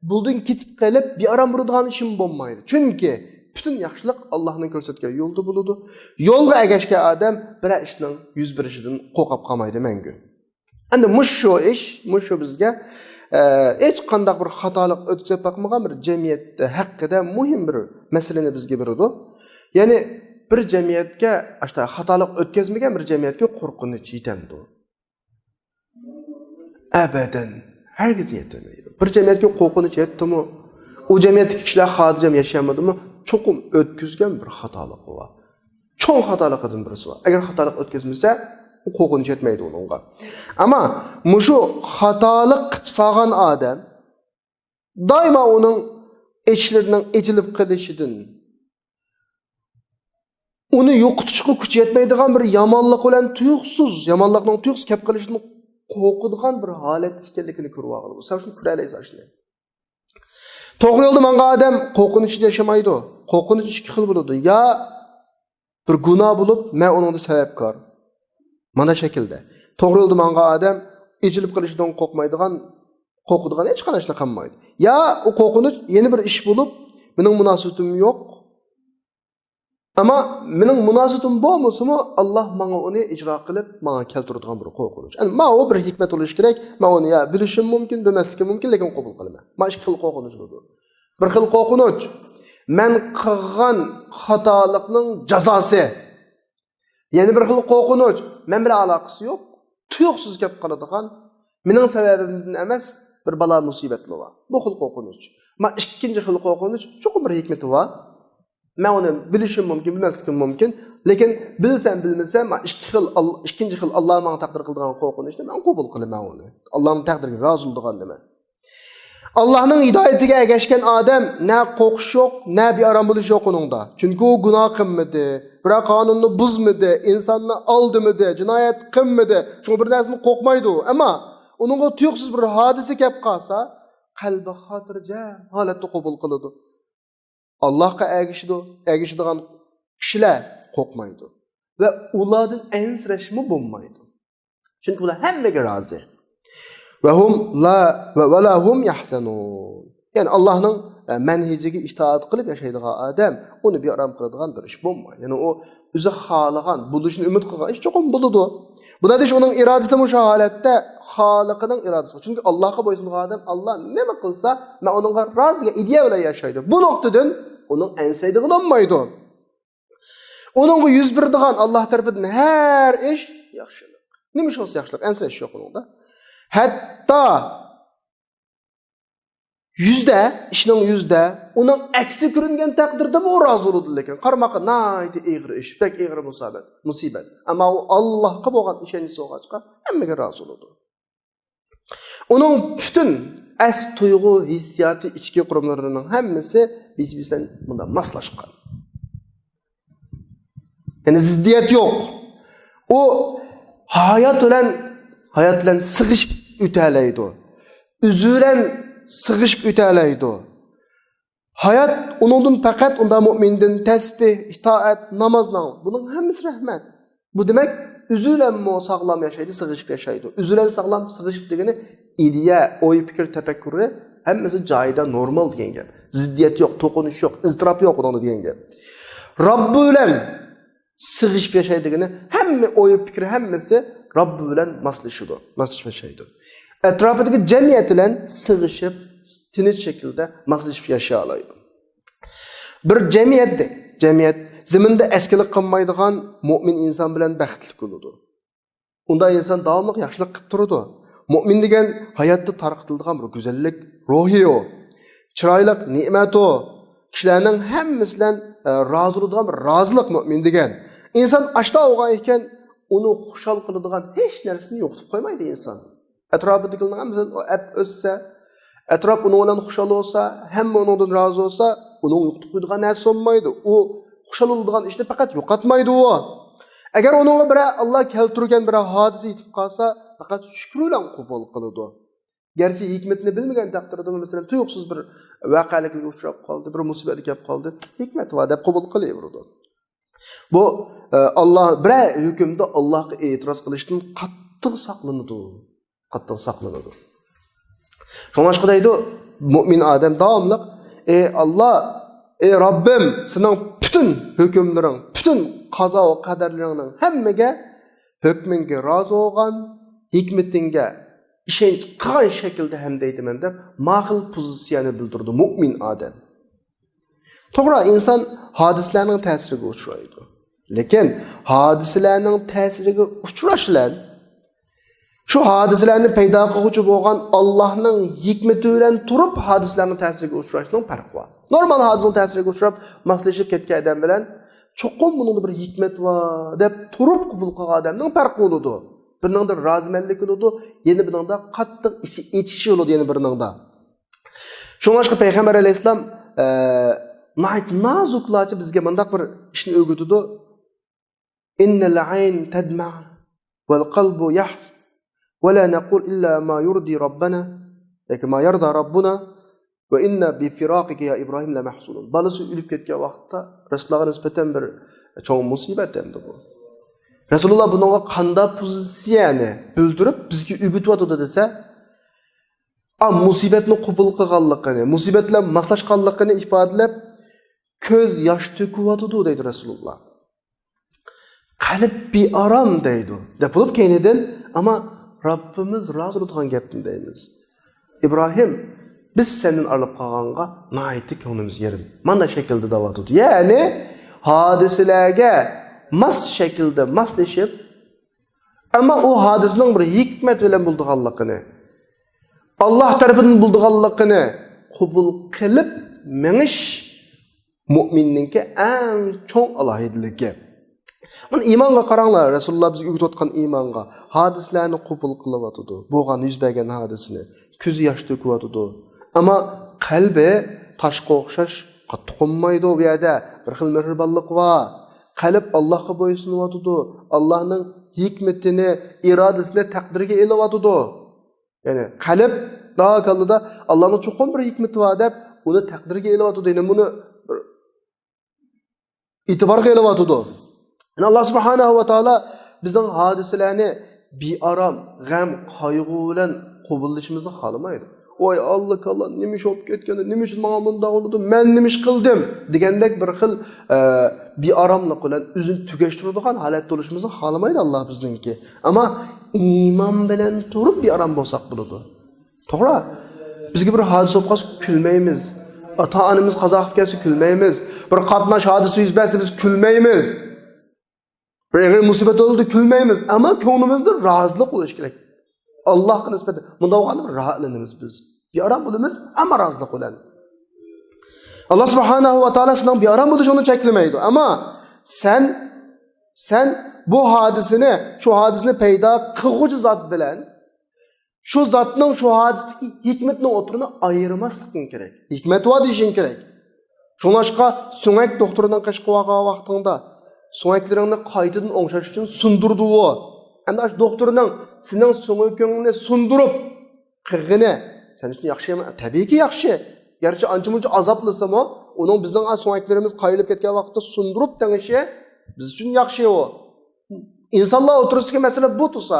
بۇلدىن كېتىپ قېلىپ، بىئارام بولىدىغان ئىشمۇ بولمايدۇ. چۈنكى پۈتۈن ياخشىلىق ئاللانىڭ كۆرسەتكەن يولىدا بولىدۇ. يولغا ئەگەشكەن ئادەم بىرەر ئىشنىڭ يۈز بېرىشىدىن قورقۇپ قالمايدۇ مەڭگۈ. ئەمدى مۇشۇ ئىش، مۇشۇ بىزگە، ئە، ھېچقانداق بىر خاتالىق ئۆتكۈزۈپ باقمىغان بىر جەمئىيەت ھەققىدە مۇھىم بىر مەسىلىنى بىزگە بېرىدۇ. يەنى بىر جەمئىيەتكە، ئاشۇنداق خاتالىق ئۆتكۈزمىگەن بىر جەمئىيەتكە قورقۇنچ يېتەمدۇ؟ ئەبەدەن، ھەرگىز يەتمەيدۇ. بىر جەمئىيەتكە قورقۇنچ يەتتىمۇ، ئۇ جەمئىيەتتىكى كىشىلەر خاتىرجەم ياشىيالمىدىمۇ، چوقۇم ئۆتكۈزگەن بىر خاتالىقى بار. چوڭ خاتالىقىدىن بىرسى بار. ئەگەر خاتالىق ئۆتكۈزمىسە، ئۇ قورقۇنچ يەتمەيدۇ ئۇنىڭغا. ئەمما مۇشۇ خاتالىق قىلىپ سالغان ئادەم دائىما ئۇنىڭ ئىشلىرىنىڭ ئېچىلىپ قېلىشىدىن، ئۇنى يوقىتىشقا كۈچى يەتمەيدىغان بىر يامانلىق بىلەن تۇيۇقسىز، يامانلىقنىڭ تۇيۇقسىز كەپ قېلىشىدىن قورقىدىغان بىر ھالەتتە ئىكەنلىكىنى كۆرۈۋالغىلى بولسا، شۇنى كۆرەلەيسىز ئاشۇنى. توغرا يولدا ماڭغان ئادەم قورقۇنچ ئىچىدە ياشىمايدۇ. قورقۇنچ ئىككى خىل بولىدۇ. يا بىر گۇناھ بولۇپ، مەن ئۇنىڭدا سەۋەبكار. مانا شەكىلدە. توغرا يولدا ماڭغان ئادەم ئېچىلىپ قېلىشىدىن قورقمايدىغان، قورقىدىغان ھېچقانداق ئىشنى قىلمايدۇ. يا ئۇ قورقۇنچ يەنە بىر ئىش بولۇپ، مېنىڭ مۇناسىۋىتىم يوق. ئەمما مېنىڭ مۇناسىۋىتىم بولمىسىمۇ، ئاللا ماڭا ئۇنى ئىجرا قىلىپ، ماڭا كەلتۈرىدىغان بىر قورقۇنچ. يەنى ماۋۇ بىر ھېكمەت بولۇشى كېرەك. مەن ئۇنى يا بىلىشىم مۇمكىن، بىلمەسلىكىم مۇمكىن، لېكىن قوبۇل قىلىمەن. مانا ئىككى خىل قورقۇنچ بولىدۇ. بىر خىل قورقۇنچ، مەن قىلغان خاتالىقنىڭ جازاسى. يەنە بىر خىل قورقۇنچ، مەن بىلەن ئالاقىسى يوق، تۇيۇقسىز كەپ قالىدىغان، مېنىڭ سەۋەبىمدىن ئەمەس، بىر بالا مۇسىبەتلەر بار. بۇ خىل قورقۇنچ. ما ئىككىنچى خىل قورقۇنچ، چوقۇم بىر ھېكمىتى بار. مەن ئۇنى بىلىشىم مۇمكىن، بىلمەسلىكىم مۇمكىن. لېكىن بىلسەم، بىلمىسەم، ما ئىككى خىل، ئىككىنچى خىل ئاللا ماڭا تەقدىر قىلىدىغان قورقۇنچنى مەن قوبۇل قىلىمەن ئۇنى. ئاللانىڭ تەقدىرىگە رازى بولىدىغان نېمە. ئاللانىڭ ھىدايىتىگە ئەگەشكەن ئادەم نە قورقۇش يوق، نە بىئارام بولۇش يوق ئۇنىڭدا. چۈنكى ئۇ گۇناھ قىلمىدى، بىرەر قانۇننى بۇزمىدى، ئىنساننى ئالدىمىدى، جىنايەت قىلمىدى. شۇڭا بىر نەرسىدىن قورقمايدۇ. ئەمما ئۇنىڭغا تۇيۇقسىز بىر ھادىسە كەپ قالسا، قەلبى خاتىرجەم ھالەتتە قوبۇل قىلىدۇ. ئاللاھقا ئەگىشىدۇ، ئەگىشىدىغان كىشىلەر قورقمايدۇ. ۋە ئۇلاردىن ئەنسىرەشمۇ بولمايدۇ. چۈنكى ئۇلار ھەممىگە رازى. ۋە ھۇم لا، ۋە، ۋە لا ھۇم يەھزەنۇن. يەنى ئاللاھنىڭ، ئە، مەنھىجىگە ئىتائەت قىلىپ ياشايدىغان ئادەم، ئۇنى بىئارام قىلىدىغان بىر ئىش بولمايدۇ. يەنى ئۇ ئۆزى خالىغان، بولۇشىنى ئۈمىد قىلغان ئىش چوقۇم بولىدۇ. بۇنىڭدىن ئۇنىڭ ئىرادىسىمۇ شۇ ھالەتتە خالىقىنىڭ ئىرادىسى. چۈنكى ئاللاھقا بويسۇنغان ئادەم، ئاللا نېمە قىلسا، مەن ئۇنىڭغا رازى دېگەن ئىدىيە بىلەن ياشايدۇ. بۇ نۇقتىدىن ئۇنىڭ ئەنسىرەيدىغىنى بولمايدۇ. ئۇنىڭغا يۈز بېرىدىغان ئاللا تەرىپىدىن ھەر ئىش ياخشىلىق. نېمە ئىش بولسا ياخشىلىق، ئەنسىرەش يوق ئۇنىڭدا. ھەتتا يۈزدە، ئىشنىڭ يۈزدە، ئۇنىڭ ئەكسى كۆرۈنگەن تەقدىردىمۇ ئۇ رازى بولىدۇ، لېكىن قارىماققا ناھايىتى ئېغىر ئىش، بەك ئېغىر مۇسىبەت، مۇسىبەت. ئەمما ئۇ ئاللاھقا بولغان ئىشەنچىسى بولغاچقا، ھەممىگە رازى بولىدۇ. ئۇنىڭ پۈتۈن ئەس تۇيغۇ ھېسسىياتى، ئىچكى قۇرۇملىرىنىڭ ھەممىسى بىر-بىرى بىلەن مۇنداق ماسلاشقان. يەنى زىددىيەت يوق. ئۇ ھايات بىلەن، ھايات بىلەن سىغىشىپ ئۆتەلەيدۇ. ئۆزى بىلەن سىغىشىپ ئۆتەلەيدۇ. ھايات ئۇنىڭدىن پەقەت ئۇندا مۇئمىندىن تەسبىھ، ئىتائەت، نامازنىڭ، بۇنىڭ ھەممىسى رەھمەت. بۇ دېمەك، ئۆزى بىلەنمۇ ساغلام ياشايدۇ، سىغىشىپ ياشايدۇ. ئۆزى بىلەن ساغلام سىغىشىپ دېگىنى ئىدىيە، ئوي، پىكىر، تەپەككۇرى ھەممىسى جايىدا، نورمال دېگەن گەپ. زىددىيەت يوق، توقۇنۇش يوق، ئىزتىراپ يوق ئۇنىڭدا دېگەن گەپ. رەببى بىلەن سىغىشىپ ياشايدىغىنى، ھەممە ئوي پىكرى، ھەممىسى رەببى بىلەن ماسلىشىدۇ، ماسلىشىپ ياشايدۇ. ئەتراپىدىكى جەمئىيەت بىلەن سىغىشىپ، تىنچ شەكىلدە ماسلىشىپ ياشىيالايدۇ. بىر جەمئىيەتتە، جەمئىيەت زېمىندا ئەسكىلىك قىلمايدىغان مۇئمىن ئىنسان بىلەن بەختلىك بولىدۇ. ئۇنداق ئىنسان داۋاملىق ياخشىلىق قىلىپ تۇرىدۇ. مۇئمىن دېگەن ھاياتتا تارقىتىلىدىغان بىر گۈزەللىك روھى ئۇ. چىرايلىق نېمەت ئۇ. كىشىلەرنىڭ ھەممىسى بىلەن، ئە، رازى بولىدىغان بىر رازىلىق مۇئمىن دېگەن. ئىنسان ئاشتا بولغان ئىكەن، ئۇنى خۇشال قىلىدىغان ھېچ نەرسىنى يوقىتىپ قويمايدۇ ئىنسان. ئەتراپىدىكىلەرنىڭ ھەممىسىدىن ئۇ ئەپ ئۆتسە، ئەتراپ ئۇنىڭ بىلەن خۇشال بولسا، ھەممە ئۇنىڭدىن رازى بولسا، ئۇنىڭ يوقىتىپ قويىدىغان نەرسىسى بولمايدۇ. ئۇ خۇشال بولىدىغان ئىشنى پەقەت يوقاتمايدۇ ئۇ. ئەگەر ئۇنىڭغا بىرەر ئاللا كەلتۈرگەن بىرەر ھادىسە يېتىپ قالسا، پەقەت شۈكۈر بىلەن قوبۇل قىلىدۇ. گەرچە ھېكمىتىنى بىلمىگەن تەقدىردىمۇ، مەسىلەن، تۇيۇقسىز بىر ۋەقەلىكلەرگە ئۇچراپ قالدى، بىر مۇسىبەتكە كەپ قالدى، ھېكمەت بار دەپ قوبۇل قىلىۋېرىدۇ. بۇ، ئە، ئاللا، بىرەر ھۆكۈمدە ئاللاغا ئېتىراز قىلىشتىن قاتتىق ساقلىنىدۇ. قاتتىق ساقلىنىدۇ. شۇڭلاشقا دەيدۇ، مۇئمىن ئادەم داۋاملىق، «ئەي ئاللا، ئەي رەببىم، سېنىڭ پۈتۈن ھۆكۈملىرىڭ، پۈتۈن قازا ۋە قەدەرلىرىڭنىڭ ھەممىگە، ھۆكمۈڭگە رازى بولغان، ھېكمىتىڭگە ئىشەنچ قىلغان شەكىلدە ھەمدە ئېيتىمەن» دەپ، ما خىل پوزىتسىيەنى بىلدۈرىدۇ مۇئمىن ئادەم. توغرا، ئىنسان ھادىسىلەرنىڭ تەسىرىگە ئۇچرايدۇ. لېكىن ھادىسىلەرنىڭ تەسىرىگە ئۇچراش بىلەن شۇ ھادىسىلەرنى پەيدا قىلغۇچى بولغان ئاللاھنىڭ ھېكمىتى بىلەن تۇرۇپ ھادىسىلەرنىڭ تەسىرىگە ئۇچراشنىڭ پەرقى بار. نورمال ھادىسىنىڭ تەسىرىگە ئۇچراپ، ماسلىشىپ كەتكەن ئادەم بىلەن چوقۇم بۇنىڭدا بىر ھېكمەت بار دەپ تۇرۇپ قوبۇل قىلغان ئادەمنىڭ پەرقى بولىدۇ. بىرىنىڭدە رازىمەنلىك بولىدۇ، يەنە بىرىنىڭدە قاتتىق ئىچى ئېچىشى بولىدۇ يەنە بىرىنىڭدە. شۇڭلاشقا پەيغەمبەر ئەلەيھىسسالام، ئە، ناھايىتى نازۇكلارچە بىزگە مۇنداق بىر ئىشنى ئۆگىتىدۇ. «إن العين تدمع والقلب يحزن ولا نقول إلا ما يرضي ربنا» ياكى «ما يرضى ربنا وإنا بفراقك يا إبراهيم لمحزونون». بالىسى ئۆلۈپ كەتكەن ۋاقىتتا رەسۇلۇللاھقا نىسبەتەن بىر چوڭ مۇسىبەت ئەمدى بۇ. رەسۇلۇللاھ بۇنىڭغا قانداق پوزىتسىيەنى بىلدۈرۈپ بىزگە ئۆگىتىۋاتىدۇ دېسە، ئا، مۇسىبەتنى قوبۇل قىلغانلىقىنى، مۇسىبەت بىلەن ماسلاشقانلىقىنى ئىپادىلەپ، كۆز ياش تۆكۈۋاتىدۇ دەيدۇ رەسۇلۇللا. قەلب بىئارام دەيدۇ. دەپ بولۇپ كەينىدىن، ئەمما رەببىمىز رازى بولىدىغان گەپنى دەيمىز. ئىبراھىم، بىز سەندىن ئايرىلىپ قالغانغا ناھايىتى كۆڭلىمىز يېرىم. مانا شەكىلدە دەۋاتىدۇ. يەنى ھادىسىلەرگە ماس شەكىلدە ماسلىشىپ، ئەمما ئۇ ھادىسىنىڭ بىر ھېكمەت بىلەن بولىدىغانلىقىنى، ئاللاھ تەرىپىدىن بولىدىغانلىقىنى قوبۇل قىلىپ مېڭىش مۆمىننىڭكى ئەڭ چوڭ ئالاھىدىلىكى. مانا ئىمانغا قاراڭلار، رەسۇلۇللا بىزگە ئۆگىتىۋاتقان ئىمانغا. ھادىسىلەرنى قوبۇل قىلىۋاتىدۇ. بولغان، يۈز بەرگەن ھادىسىنى. كۆزى ياش تۆكۈۋاتىدۇ. ئەمما قەلبى تاشقا ئوخشاش قاتتىق قونمايدۇ. بۇ يەردە بىر خىل مېھرىبانلىق بار. قەلب ئاللاھقا بويسۇنۇۋاتىدۇ. ئاللاھنىڭ ھېكمىتىنى، ئىرادىسىنى تەقدىرگە ئېلىۋاتىدۇ. يەنى قەلب، داۋا كاللىدا ئاللانىڭ چوقۇم بىر ھېكمىتى بار دەپ، ئۇنى تەقدىرگە ئېلىۋاتىدۇ. يەنى بۇنى بىر ئېتىبارغا ئېلىۋاتىدۇ. يەنى ئاللا سۇبھانەھۇ ۋە تائالا بىزنىڭ ھادىسىلەرنى بىئارام، غەم، قايغۇ بىلەن قوبۇللىشىمىزنى خالىمايدۇ. ۋاي ئاللا كاللا، نېمە ئىش بولۇپ كەتكەندۇ، نېمە ئۈچۈن ماڭا مۇنداق بولىدۇ، مەن نېمە ئىش قىلدىم دېگەندەك بىر خىل، ئە، بىئاراملىق بىلەن ئۆزىنى تۈگەشتۈرىدىغان ھالەتتە بولۇشىمىزنى خالىمايدۇ ئاللا بىزنىڭكى. ئەمما ئىمان بىلەن تۇرۇپ بىئارام بولساق بولىدۇ. توغرا. بىزگە بىر ھادىسە بولۇپ قالسا كۈلمەيمىز. ئاتا-ئانىمىز قازا قىلىپ كەتسە كۈلمەيمىز. بىر قاتناش ھادىسە يۈز بەرسە بىز كۈلمەيمىز. بىر ئېغىر مۇسىبەت بولدى كۈلمەيمىز. ئەمما كۆڭلىمىزدە رازىلىق بولۇشى كېرەك. ئاللاھقا نىسبەتەن. مۇنداق بولغاندا بىر راھەتلىنىمىز بىز. بىئارام بولىمىز، ئەمما رازىلىق بىلەن. ئاللا سۇبھانەھۇ ۋە تائالا سېنىڭ بىئارام بولۇشۇڭنى چەكلىمەيدۇ. ئەمما سەن، سەن بۇ ھادىسىنى، شۇ ھادىسىنى پەيدا قىلغۇچى زات بىلەن شۇ زاتنىڭ شۇ ھادىسىدىكى ھېكمىتىنىڭ ئوتتۇرىنى ئايرىماسلىقىڭ كېرەك. ھېكمەت بار دېيىشىڭ كېرەك. شۇڭلاشقا سۆڭەك دوختۇرنىڭ قېشىغا بارغان ۋاقتىڭدا سۆڭەكلىرىڭنى قايتىدىن ئوڭشاش ئۈچۈن سۇندۇردى ئۇ. ئەمدى ئاشۇ دوختۇرنىڭ سېنىڭ سۆڭىكىڭنى سۇندۇرۇپ قىلغىنى سەن ئۈچۈن ياخشىمۇ؟ تەبىئىيكى ياخشى. گەرچە ئانچە-مۇنچە ئازابلىسىمۇ، ئۇنىڭ بىزنىڭ سۆڭەكلىرىمىز قايرىلىپ كەتكەن ۋاقىتتا سۇندۇرۇپ تېڭىشى بىز ئۈچۈن ياخشى ئۇ. ئىنسانلار ئوتتۇرىسىدىكى مەسىلە بۇ تۇرسا،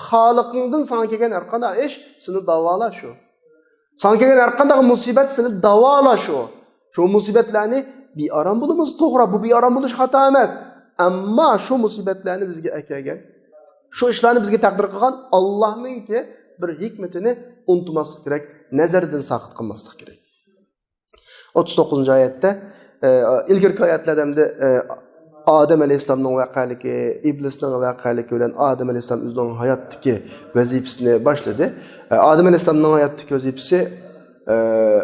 خالىقىڭدىن ساڭا كەلگەن ھەر قانداق ئىش سېنى داۋالاش ئۇ. ساڭا كەلگەن ھەر قانداق مۇسىبەت سېنى داۋالاش ئۇ. شۇ مۇسىبەتلەرنى بىئارام بولىمىز، توغرا، بۇ بىئارام بولۇش خاتا ئەمەس. ئەمما شۇ مۇسىبەتلەرنى بىزگە ئەكەلگەن، شۇ ئىشلارنى بىزگە تەقدىر قىلغان ئاللانىڭكى بىر ھېكمىتىنى ئۇنتۇماسلىق كېرەك، نەزەردىن ساقىت قىلماسلىق كېرەك. ئوتتۇز توققۇزىنچى ئايەتتە، ئە، ئىلگىرىكى ئايەتلەردە ئەمدى، ئە، ئادەم ئەلەيھىسسالامنىڭ ۋەقەلىكى، ئىبلىسنىڭ ۋەقەلىكى بىلەن ئادەم ئەلەيھىسسالام ئۆزىنىڭ ھاياتتىكى ۋەزىپىسىنى باشلىدى. ئە، ئادەم ئەلەيھىسسالامنىڭ ھاياتتىكى ۋەزىپىسى، ئە،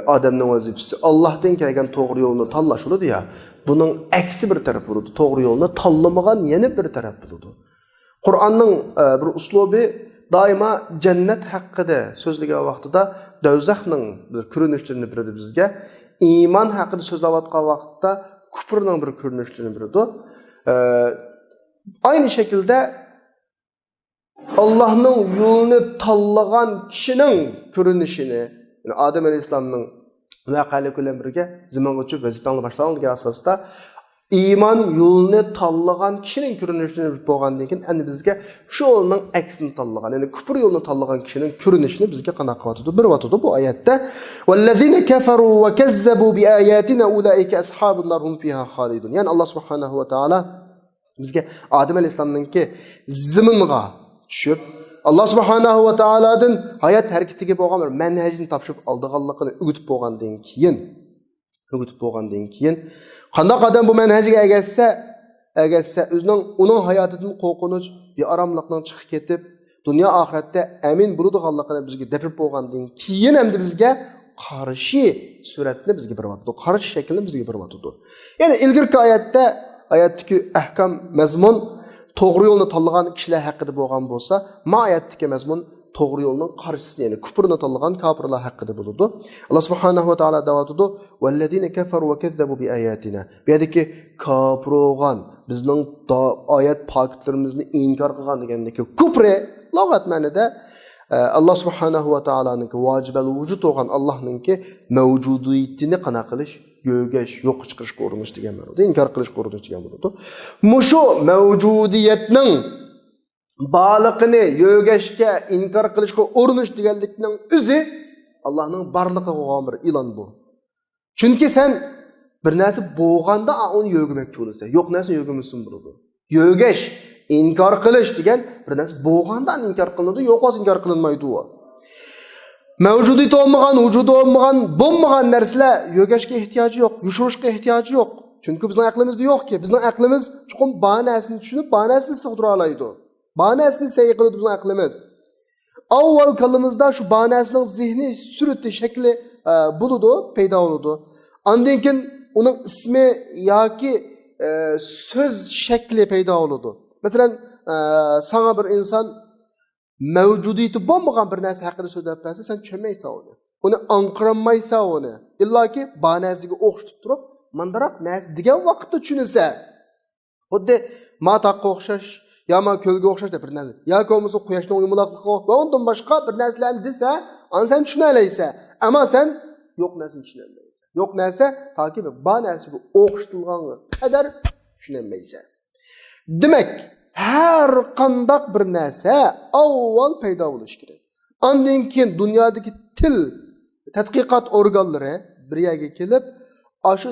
ئادەمنىڭ ۋەزىپىسى ئاللاھتىن كەلگەن توغرا يولنى تاللاش بولىدۇ يا. بۇنىڭ ئەكسى بىر تەرەپ بولىدۇ. توغرا يولنى تاللىمىغان يەنە بىر تەرەپ بولىدۇ. قۇرئاننىڭ، ئە، بىر ئۇسلۇبى دائىما جەننەت ھەققىدە سۆزلىگەن ۋاقتىدا دوزاخنىڭ بىر كۆرۈنۈشلىرىنى بېرىدۇ بىزگە. ئىمان ھەققىدە سۆزلەۋاتقان ۋاقىتتا كۇپرنىڭ بىر كۆرۈنۈشلىرىنى بېرىدۇ. ئە، ئاينى شەكىلدە ئاللاھنىڭ يولىنى تاللىغان كىشىنىڭ كۆرۈنۈشىنى، يەنى ئادەم ئەلەيھىسسالامنىڭ ۋەقەلىكى بىلەن بىرگە زېمىنغا چۈشۈپ ۋەزىپەڭلار باشلاڭلار دېگەن ئاساستا ئىمان يولىنى تاللىغان كىشىنىڭ كۆرۈنۈشىنى بىلىپ بولغاندىن كېيىن، ئەمدى بىزگە شۇ يولنىڭ ئەكسىنى تاللىغان، يەنى كۇپر يولىنى تاللىغان كىشىنىڭ كۆرۈنۈشىنى بىزگە قانداق قىلىۋاتىدۇ؟ بېرىۋاتىدۇ بۇ ئايەتتە. والذين كفروا وكذبوا بآياتنا أولئك أصحاب النار هم فيها خالدون. يەنى ئاللا سۇبھانەھۇ ۋە تائالا بىزگە ئادەم ئەلەيھىسسالامنىڭكى زېمىنغا چۈشۈپ، ئاللا سۇبھانەھۇ ۋە تائالادىن ھايات ھەرىكىتىگە بولغان بىر مەنھەجنى تاپشۇرۇپ ئالىدىغانلىقىنى ئۆگىتىپ بولغاندىن كېيىن، ئۆگىتىپ بولغاندىن كېيىن، قانداق ئادەم بۇ مەنھەجگە ئەگەشسە، ئەگەشسە، ئۆزىنىڭ، ئۇنىڭ ھاياتىدىن قورقۇنچ، بىئاراملىقنىڭ چىقىپ كېتىپ، دۇنيا ئاخىرەتتە ئەمىن بولىدىغانلىقىنى بىزگە دەپرىپ بولغاندىن كېيىن ئەمدى بىزگە قارشى سۈرەتنى بىزگە بېرىۋاتىدۇ، قارشى شەكىلنى بىزگە بېرىۋاتىدۇ. يەنى ئىلگىرىكى ئايەتتە، ئايەتتىكى ئەھكام، مەزمۇن، توغرا يولنى تاللىغان كىشىلەر ھەققىدە بولغان بولسا، ما ئايەتتىكى مەزمۇن توغرا يولنىڭ قارشىسى، يەنى كۇپرنى تاللىغان كاپىرلار ھەققىدە بولىدۇ. ئاللا سۇبھانەھۇ ۋە تائالا دەۋاتىدۇ، والذين كفروا وكذبوا بآياتنا. بۇ يەردىكى كاپىر بولغان، بىزنىڭ دا-، ئايەت پاكىتلىرىمىزنى ئىنكار قىلغان دېگەندىكى كۇپرى، لۇغەت مەنىدە، ئە، ئاللا سۇبھانەھۇ ۋە تائالانىڭكى ۋاجىبەل ۋۇجۇد بولغان ئاللانىڭكى مەۋجۇدىيىتىنى قانداق قىلىش؟ يۆگەش، يوققا چىقىرىشقا ئۇرۇنۇش دېگەن بولىدۇ، ئىنكار قىلىشقا ئۇرۇنۇش دېگەن بولىدۇ. مۇشۇ مەۋجۇدىيەتنىڭ بارلىقىنى يۆگەشكە، ئىنكار قىلىشقا ئۇرۇنۇش دېگەنلىكنىڭ ئۆزى ئاللانىڭ بارلىقىغا بولغان بىر ئېلان بۇ. چۈنكى سەن بىر نەرسە بولغاندا ئۇنى يۆگىمەكچى بولىسەن. يوق نەرسىنى يۆگىمىسىمۇ بولىدۇ. يۆگەش، ئىنكار قىلىش دېگەن بىر نەرسە بولغاندا ئىنكار قىلىنىدۇ، يوق بولسا ئىنكار قىلىنمايدۇ. مەۋجۇدىيىتى بولمىغان، ۋۇجۇدى بولمىغان، بولمىغان نەرسىلەر يۆگەشكە ئېھتىياجى يوق، يوشۇرۇشقا ئېھتىياجى يوق. چۈنكى بىزنىڭ ئەقلىمىزدە يوقكى. بىزنىڭ ئەقلىمىز چوقۇم بار نەرسىنى چۈشىنىپ، بار نەرسىنى سىغدۇرالايدۇ. بار نەرسىنى سەي قىلىدۇ بىزنىڭ ئەقلىمىز. ئاۋۋال كاللىمىزدا شۇ بار نەرسىنىڭ زېھنى سۈرىتى، شەكلى، ئە، بولىدۇ، پەيدا بولىدۇ. ئاندىن كېيىن ئۇنىڭ ئىسمى ياكى، ئە، سۆز شەكلى پەيدا بولىدۇ. مەسىلەن، ئە، ساڭا بىر ئىنسان مەۋجۇدىيىتى بولمىغان بىر نەرسە ھەققىدە سۆزلەپ بەرسە، سەن چۈشەنمەيسەن ئۇنى. ئۇنى ئاڭقىرالمايسەن ئۇنى. ئىللاكى بار نەرسىگە ئوخشىتىپ تۇرۇپ، مانداراق نەرسە دېگەن ۋاقىتتا چۈشىنىسەن. خۇددى ما تاغقا ئوخشاش، يا ما كۆلگە ئوخشاش دەپ بىر نەرسە. ياكى بولمىسا قۇياشنىڭ يۇمىلاقلىقىغا ۋە ئۇندىن باشقا بىر نەرسىلەرنى دېسە، ئانا سەن چۈشىنەلەيسەن. ئەمما سەن يوق نەرسىنى چۈشىنەلمەيسەن. يوق نەرسە تاكى بىر بار نەرسىگە ئوخشىتىلغانغا قەدەر چۈشىنەلمەيسەن. دېمەك، ھەر قانداق بىر نەرسە ئاۋۋال پەيدا بولۇشى كېرەك. ئاندىن كېيىن دۇنيادىكى تىل تەتقىقات ئورگانلىرى بىر يەرگە كېلىپ، ئاشۇ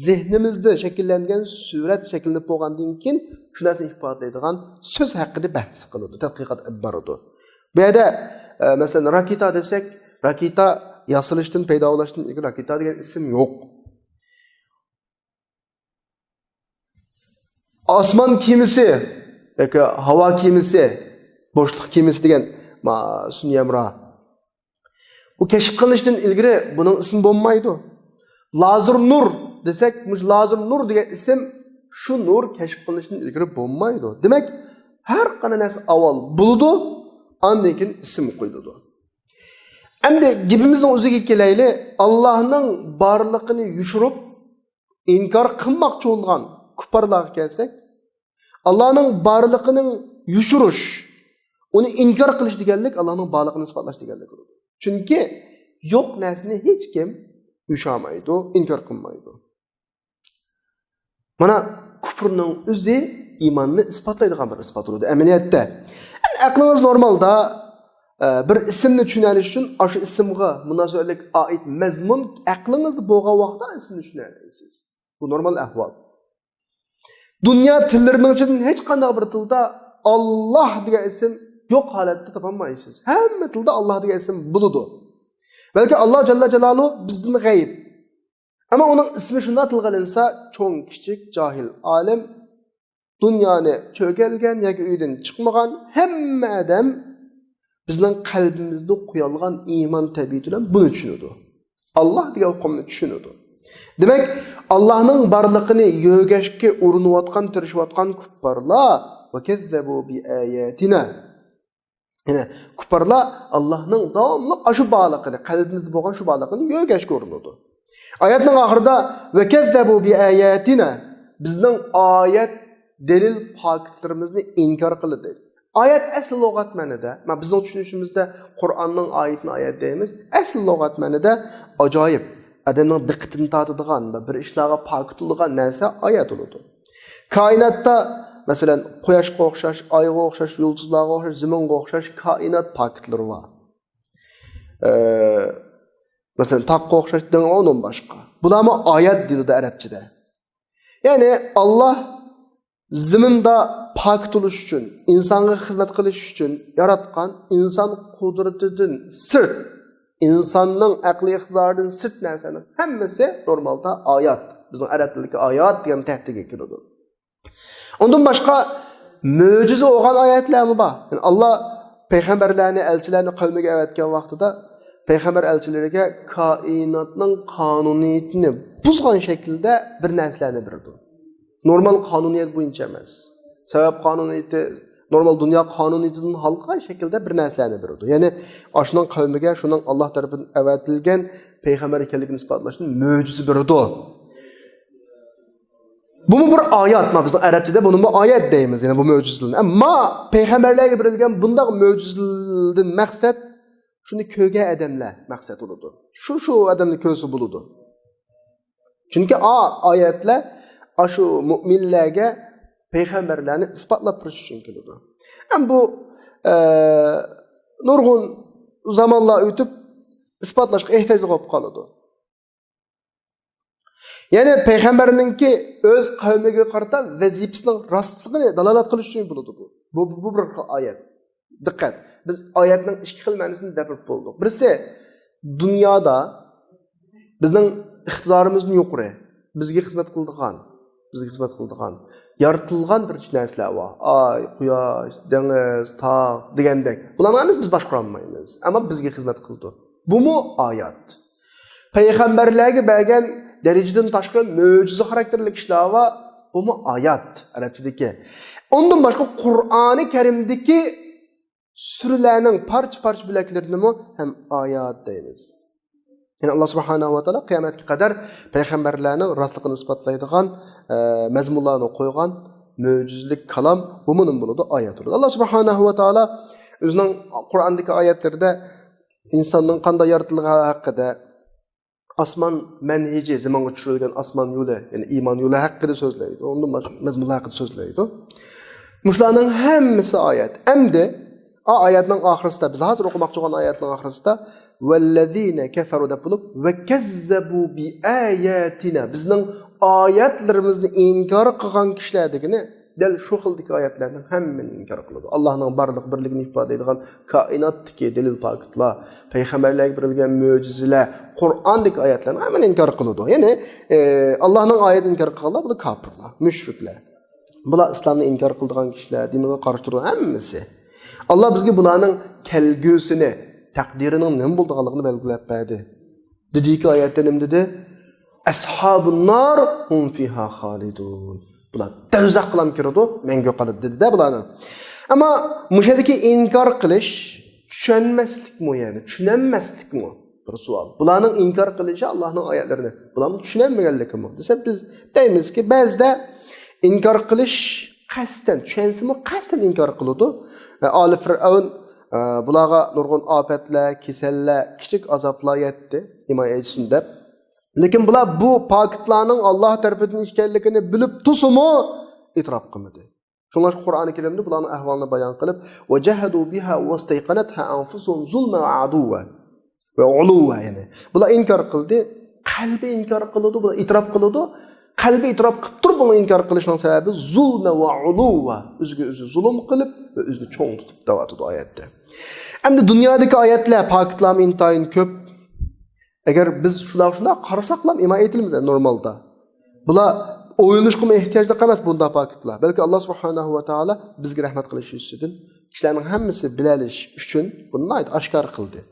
زېھنىمىزدە شەكىللەنگەن سۈرەت شەكىللىنىپ بولغاندىن كېيىن، شۇ نەرسىنى ئىپادىلەيدىغان سۆز ھەققىدە بەھس قىلىدۇ، تەتقىقات ئېلىپ بارىدۇ. بۇ يەردە، ئە، مەسىلەن، راكېتا دېسەك، راكېتا ياسىلىشتىن، پەيدا بولۇشتىن ئىلگىرى راكېتا دېگەن ئىسىم يوق. ئاسمان كېمىسى ياكى ھاۋا كېمىسى، بوشلۇق كېمىسى دېگەن، ما، سۈنئىي ھەمراھ. ئۇ كەشىپ قىلىنىشتىن ئىلگىرى بۇنىڭ ئىسمى بولمايدۇ. لازېر نۇر دېسەك، مۇشۇ لازېر نۇر دېگەن ئىسىم شۇ نۇر كەشىپ قىلىنىشتىن ئىلگىرى بولمايدۇ. دېمەك، ھەر قانداق نەرسە ئاۋۋال بولىدۇ، ئاندىن كېيىن ئىسىم قويۇلىدۇ. ئەمدى گېپىمىزنىڭ ئۆزىگە كېلەيلى، ئاللاھنىڭ بارلىقىنى يوشۇرۇپ، ئىنكار قىلماقچى بولغان كۇپپارلارغا كەلسەك، ئاللاھنىڭ بارلىقىنىڭ يوشۇرۇش، ئۇنى ئىنكار قىلىش دېگەنلىك ئاللاھنىڭ بارلىقىنى ئىسپاتلاش دېگەنلىك بولىدۇ. چۈنكى يوق نەرسىنى ھېچكىم يوشۇرمايدۇ، ئىنكار قىلمايدۇ. مانا، كۇپرنىڭ ئۆزى ئىماننى ئىسپاتلايدىغان بىر ئىسپات بولىدۇ ئەمەلىيەتتە. يەنى ئەقلىڭىز نورمالدا، ئە، بىر ئىسىمنى چۈشىنىش ئۈچۈن ئاشۇ ئىسىمغا مۇناسىۋەتلىك ئائىت مەزمۇن ئەقلىڭىزدە بولغان ۋاقىتتا ئىسىمنى چۈشىنەلەيسىز. بۇ نورمال ئەھۋال. دۇنيا تىللىرىنىڭ ئىچىدىن ھېچقانداق بىر تىلدا ئاللاھ دېگەن ئىسىم يوق ھالەتتە تاپالمايسىز. ھەممە تىلدا ئاللاھ دېگەن ئىسىم بولىدۇ. بەلكى ئاللاھ جەللە جالالۇ بىزدىن غەيىب. ئەمما ئۇنىڭ ئىسمى شۇنداق تىلغا ئېلىنسا، چوڭ، كىچىك، جاھىل، ئالىم، دۇنيانى چۆگەلگەن ياكى ئۆيدىن چىقمىغان ھەممە ئادەم بىزنىڭ قەلبىمىزدە قويالغان ئىمان تەبىئىتى بىلەن بۇنى چۈشىنىدۇ. ئاللاھ دېگەن ئۇقۇمنى چۈشىنىدۇ. دېمەك، ئاللاھنىڭ بارلىقىنى يۆگەشكە ئۇرۇنۇۋاتقان، تىرىشىۋاتقان كۇپپارلار، وَكَذَّبُوا بِآيَاتِنَا. يەنى كۇپپارلار ئاللاھنىڭ داۋاملىق ئاشۇ بارلىقىنى، قەلبىمىزدە بولغان شۇ بارلىقىنى يۆگەشكە ئۇرۇنىدۇ. ئايەتنىڭ ئاخىرىدا، وَكَذَّبُوا بِآيَاتِنَا، بىزنىڭ ئايەت، دەلىل، پاكىتلىرىمىزنى ئىنكار قىلدى. ئايەت ئەسلى لۇغەت مەنىدە، مانا بىزنىڭ چۈشىنىشىمىزدە قۇرئاننىڭ ئايىتىنى ئايەت دەيمىز. ئەسلى لۇغەت مەنىدە ئاجايىپ، ئادەمنىڭ دىققىتىنى تارتىدىغان، بىر ئىشلارغا پاكىت بولىدىغان نەرسە ئايەت بولىدۇ. كائىناتتا، مەسىلەن، قۇياشقا ئوخشاش، ئايغا ئوخشاش، يۇلتۇزلارغا ئوخشاش، زېمىنغا ئوخشاش كائىنات پاكىتلىرى بار. ئە، مەسىلەن، تاغقا ئوخشاش دېڭىز، ئۇنىڭ باشقا. بۇلارمۇ ئايەت دېيىلىدۇ ئەرەبچىدە. يەنى ئاللاھ زېمىندا پاكىت بولۇش ئۈچۈن، ئىنسانغا خىزمەت قىلىش ئۈچۈن ياراتقان، ئىنسان قۇدرىتىدىن سىرت، ئىنساننىڭ ئەقلىي ئىقتىدارىدىن سىرت نەرسىلەرنىڭ ھەممىسى نورمالدا ئايات. بىزنىڭ ئەرەب تىلىدىكى ئايات دېگەن تەھتىگە كىرىدۇ. ئۇندىن باشقا مۆجىزە بولغان ئايەتلەرمۇ بار. يەنى ئاللاھ پەيغەمبەرلەرنى، ئەلچىلەرنى قەۋمىگە ئەۋەتكەن ۋاقتىدا پەيغەمبەر ئەلچىلىرىگە كائىناتنىڭ قانۇنىيىتىنى بۇزغان شەكىلدە بىر نەرسىلەرنى بېرىدۇ. نورمال قانۇنىيەت بويىچە ئەمەس. سەۋەب قانۇنىيىتى، نورمال دۇنيا قانۇنىيىتىدىن ھالقىغان شەكىلدە بىر نەرسىلەرنى بېرىدۇ. يەنى ئاشۇنىڭ قەۋمىگە شۇنىڭ ئاللاھ تەرىپىدىن ئەۋەتىلگەن پەيغەمبەر ئىكەنلىكىنى ئىسپاتلاشتىن مۆجىزە بېرىدۇ. بۇمۇ بىر ئايەت، ما بىزنىڭ ئەرەبچىدە بۇنىمۇ ئايەت دەيمىز، يەنى بۇ مۆجىزىلەرنى. ئەمما پەيغەمبەرلەرگە بېرىلگەن بۇنداق مۆجىزىلەردىن مەقسەت شۇنى كۆرگەن ئادەملەر مەقسەت بولىدۇ. شۇ، شۇ ئادەمنى كۆرسە بولىدۇ. چۈنكى ئا، ئايەتلەر ئاشۇ مۆمىنلەرگە پەيغەمبەرلەرنى ئىسپاتلاپ بېرىش ئۈچۈن كېلىدۇ. ھەم بۇ، ئە، نۇرغۇن زامانلار ئۆتۈپ ئىسپاتلاشقا ئېھتىياجلىق بولۇپ قالىدۇ. يەنى پەيغەمبەرنىڭكى ئۆز قەۋمىگە قارىتا ۋەزىپىسىنىڭ راستلىقىنى دالالەت قىلىش ئۈچۈن بولىدۇ بۇ. بۇ، بۇ، بۇ بىر ئايەت. دىققەت. بىز ئايەتنىڭ ئىككى خىل مەنىسىنى دەپ بولدۇق. بىرسى، دۇنيادا بىزنىڭ ئىقتىدارىمىزدىن يۇقىرى، بىزگە خىزمەت قىلىدىغان، بىزگە خىزمەت قىلىدىغان، يارىتىلغان بىر نەرسىلەر بار. ئاي، قۇياش، دېڭىز، تاغ دېگەندەك. بۇلارنى ھەممىسى بىز باشقۇرالمايمىز. ئەمما بىزگە خىزمەت قىلىدۇ. بۇمۇ ئايەت. پەيغەمبەرلەرگە بەرگەن دەرىجىدىن تاشقىرى مۆجىزە خاراكتېرلىك ئىشلار بار. بۇمۇ ئايەت، ئەرەبچىدىكى. ئۇندىن باشقا قۇرئانى كەرىمدىكى سۈرىلەرنىڭ پارچە-پارچە بۆلەكلىرىنىمۇ ھەم ئايات دەيمىز. يەنى ئاللا سۇبھانەھۇ ۋە تائالا قىيامەتكە قەدەر پەيغەمبەرلەرنىڭ راستلىقىنى ئىسپاتلايدىغان، ئە، مەزمۇنلارنى قويغان مۆجىزىلىك كالام بۇمۇنىڭ بولىدۇ، ئايات بولىدۇ. ئاللا سۇبھانەھۇ ۋە تائالا ئۆزىنىڭ قۇرئاندىكى ئايەتلىرىدە ئىنساننىڭ قانداق يارىتىلغانلىقى ھەققىدە، ئاسمان مەنھىجى، زېمىنغا چۈشۈرۈلگەن ئاسمان يولى، يەنى ئىمان يولى ھەققىدە سۆزلەيدۇ. ئۇندىن باشقا مەزمۇنلار ھەققىدە سۆزلەيدۇ. مۇشۇلارنىڭ ھەممىسى ئايەت. ئەمدى ئا ئايەتنىڭ ئاخىرىسىدا، بىز ھازىر ئوقۇماقچى بولغان ئايەتنىڭ ئاخىرىسىدا «ۋەللەزىنە كەفەرۇ» دەپ بولۇپ، «ۋەكەززەبۇ بىئاياتىنا»، بىزنىڭ ئايەتلىرىمىزنى ئىنكار قىلغان كىشىلەر دېگىنى دەل شۇ خىلدىكى ئايەتلەرنىڭ ھەممىنى ئىنكار قىلىدۇ. ئاللانىڭ بارلىق بىرلىكىنى ئىپادىلەيدىغان كائىناتتىكى دەلىل پاكىتلار، پەيغەمبەرلەرگە بېرىلگەن مۆجىزىلەر، قۇرئاندىكى ئايەتلەرنىڭ ھەممىنى ئىنكار قىلىدۇ. يەنى، ئى، ئاللانىڭ ئايەتىنى ئىنكار قىلغانلار بۇلار كاپىرلار، مۇشرىكلار. بۇلار ئىسلامنى ئىنكار قىلىدىغان كىشىلەر، دىنغا قارشى تۇرىدىغان ھەممىسى. ئاللا بىزگە بۇلارنىڭ كەلگۈسىنى، تەقدىرىنىڭ نېمە بولىدىغانلىقىنى بەلگىلەپ بەردى. دېدىكى ئايەتتە نېمە دېدى؟ «ئەسھابۇن نار ھۇم فىھا خالىدۇن.» بۇلار دوزاخقىلا كىرىدۇ، مەڭگۈ قالىدۇ دېدى-دە بۇلارنى. ئەمما مۇشۇ يەردىكى ئىنكار قىلىش چۈشەنمەسلىكمۇ، يەنى چۈشىنەلمەسلىكمۇ؟ بىر سوئال. بۇلارنىڭ ئىنكار قىلىشى ئاللانىڭ ئايەتلىرىنى، بۇلارمۇ چۈشىنەلمىگەنلىكىمۇ دېسە، بىز دەيمىزكى، بەزىدە ئىنكار قىلىش قەستەن، چۈشەنسىمۇ قەستەن ئىنكار قىلىدۇ. ئالى فىرئەۋن، ئە، بۇلارغا نۇرغۇن ئاپەتلەر، كېسەللەر، كىچىك ئازابلار يەتتى، ئىمان ئېيتسۇن دەپ. لېكىن بۇلار بۇ پاكىتلارنىڭ ئاللا تەرىپىدىن ئىكەنلىكىنى بىلىپ تۇرسىمۇ ئېتىراپ قىلمىدى. شۇڭلاشقا قۇرئانى كەرىمدە بۇلارنىڭ ئەھۋالىنى بايان قىلىپ، «ۋەجەھەدۇ بىھا ۋەستەيقەنەتھا ئەنفۇسۇھۇم زۇلمەن ۋە ئۇدۇۋۋەن ۋە ئۇلۇۋۋا»، يەنى بۇلار ئىنكار قىلدى، قەلبى ئىنكار قىلىدۇ، بۇلار ئېتىراپ قىلىدۇ. قەلبى ئېتىراپ قىلىپ تۇرۇپ بۇنى ئىنكار قىلىشنىڭ سەۋەبى زۇلمەن ۋە ئۇلۇۋۋا، ئۆزىگە ئۆزى زۇلۇم قىلىپ ۋە ئۆزىنى چوڭ تۇتۇپ دەۋاتىدۇ ئايەتتە. ئەمدى دۇنيادىكى ئايەتلەر، پاكىتلارمۇ ئىنتايىن كۆپ. ئەگەر بىز شۇنداق، شۇنداق قارىساقلا ئىمان ئېيتىلىمىز نورمالدا. بۇلار ئويلىنىشقىمۇ ئېھتىياجلىق ئەمەس بۇنداق پاكىتلار. بەلكى ئاللا سۇبھانەھۇ ۋە تائالا بىزگە رەھمەت قىلىش يۈزىسىدىن كىشىلەرنىڭ ھەممىسى بىلەلىش ئۈچۈن بۇنى ناھايىتى ئاشكارا قىلدى.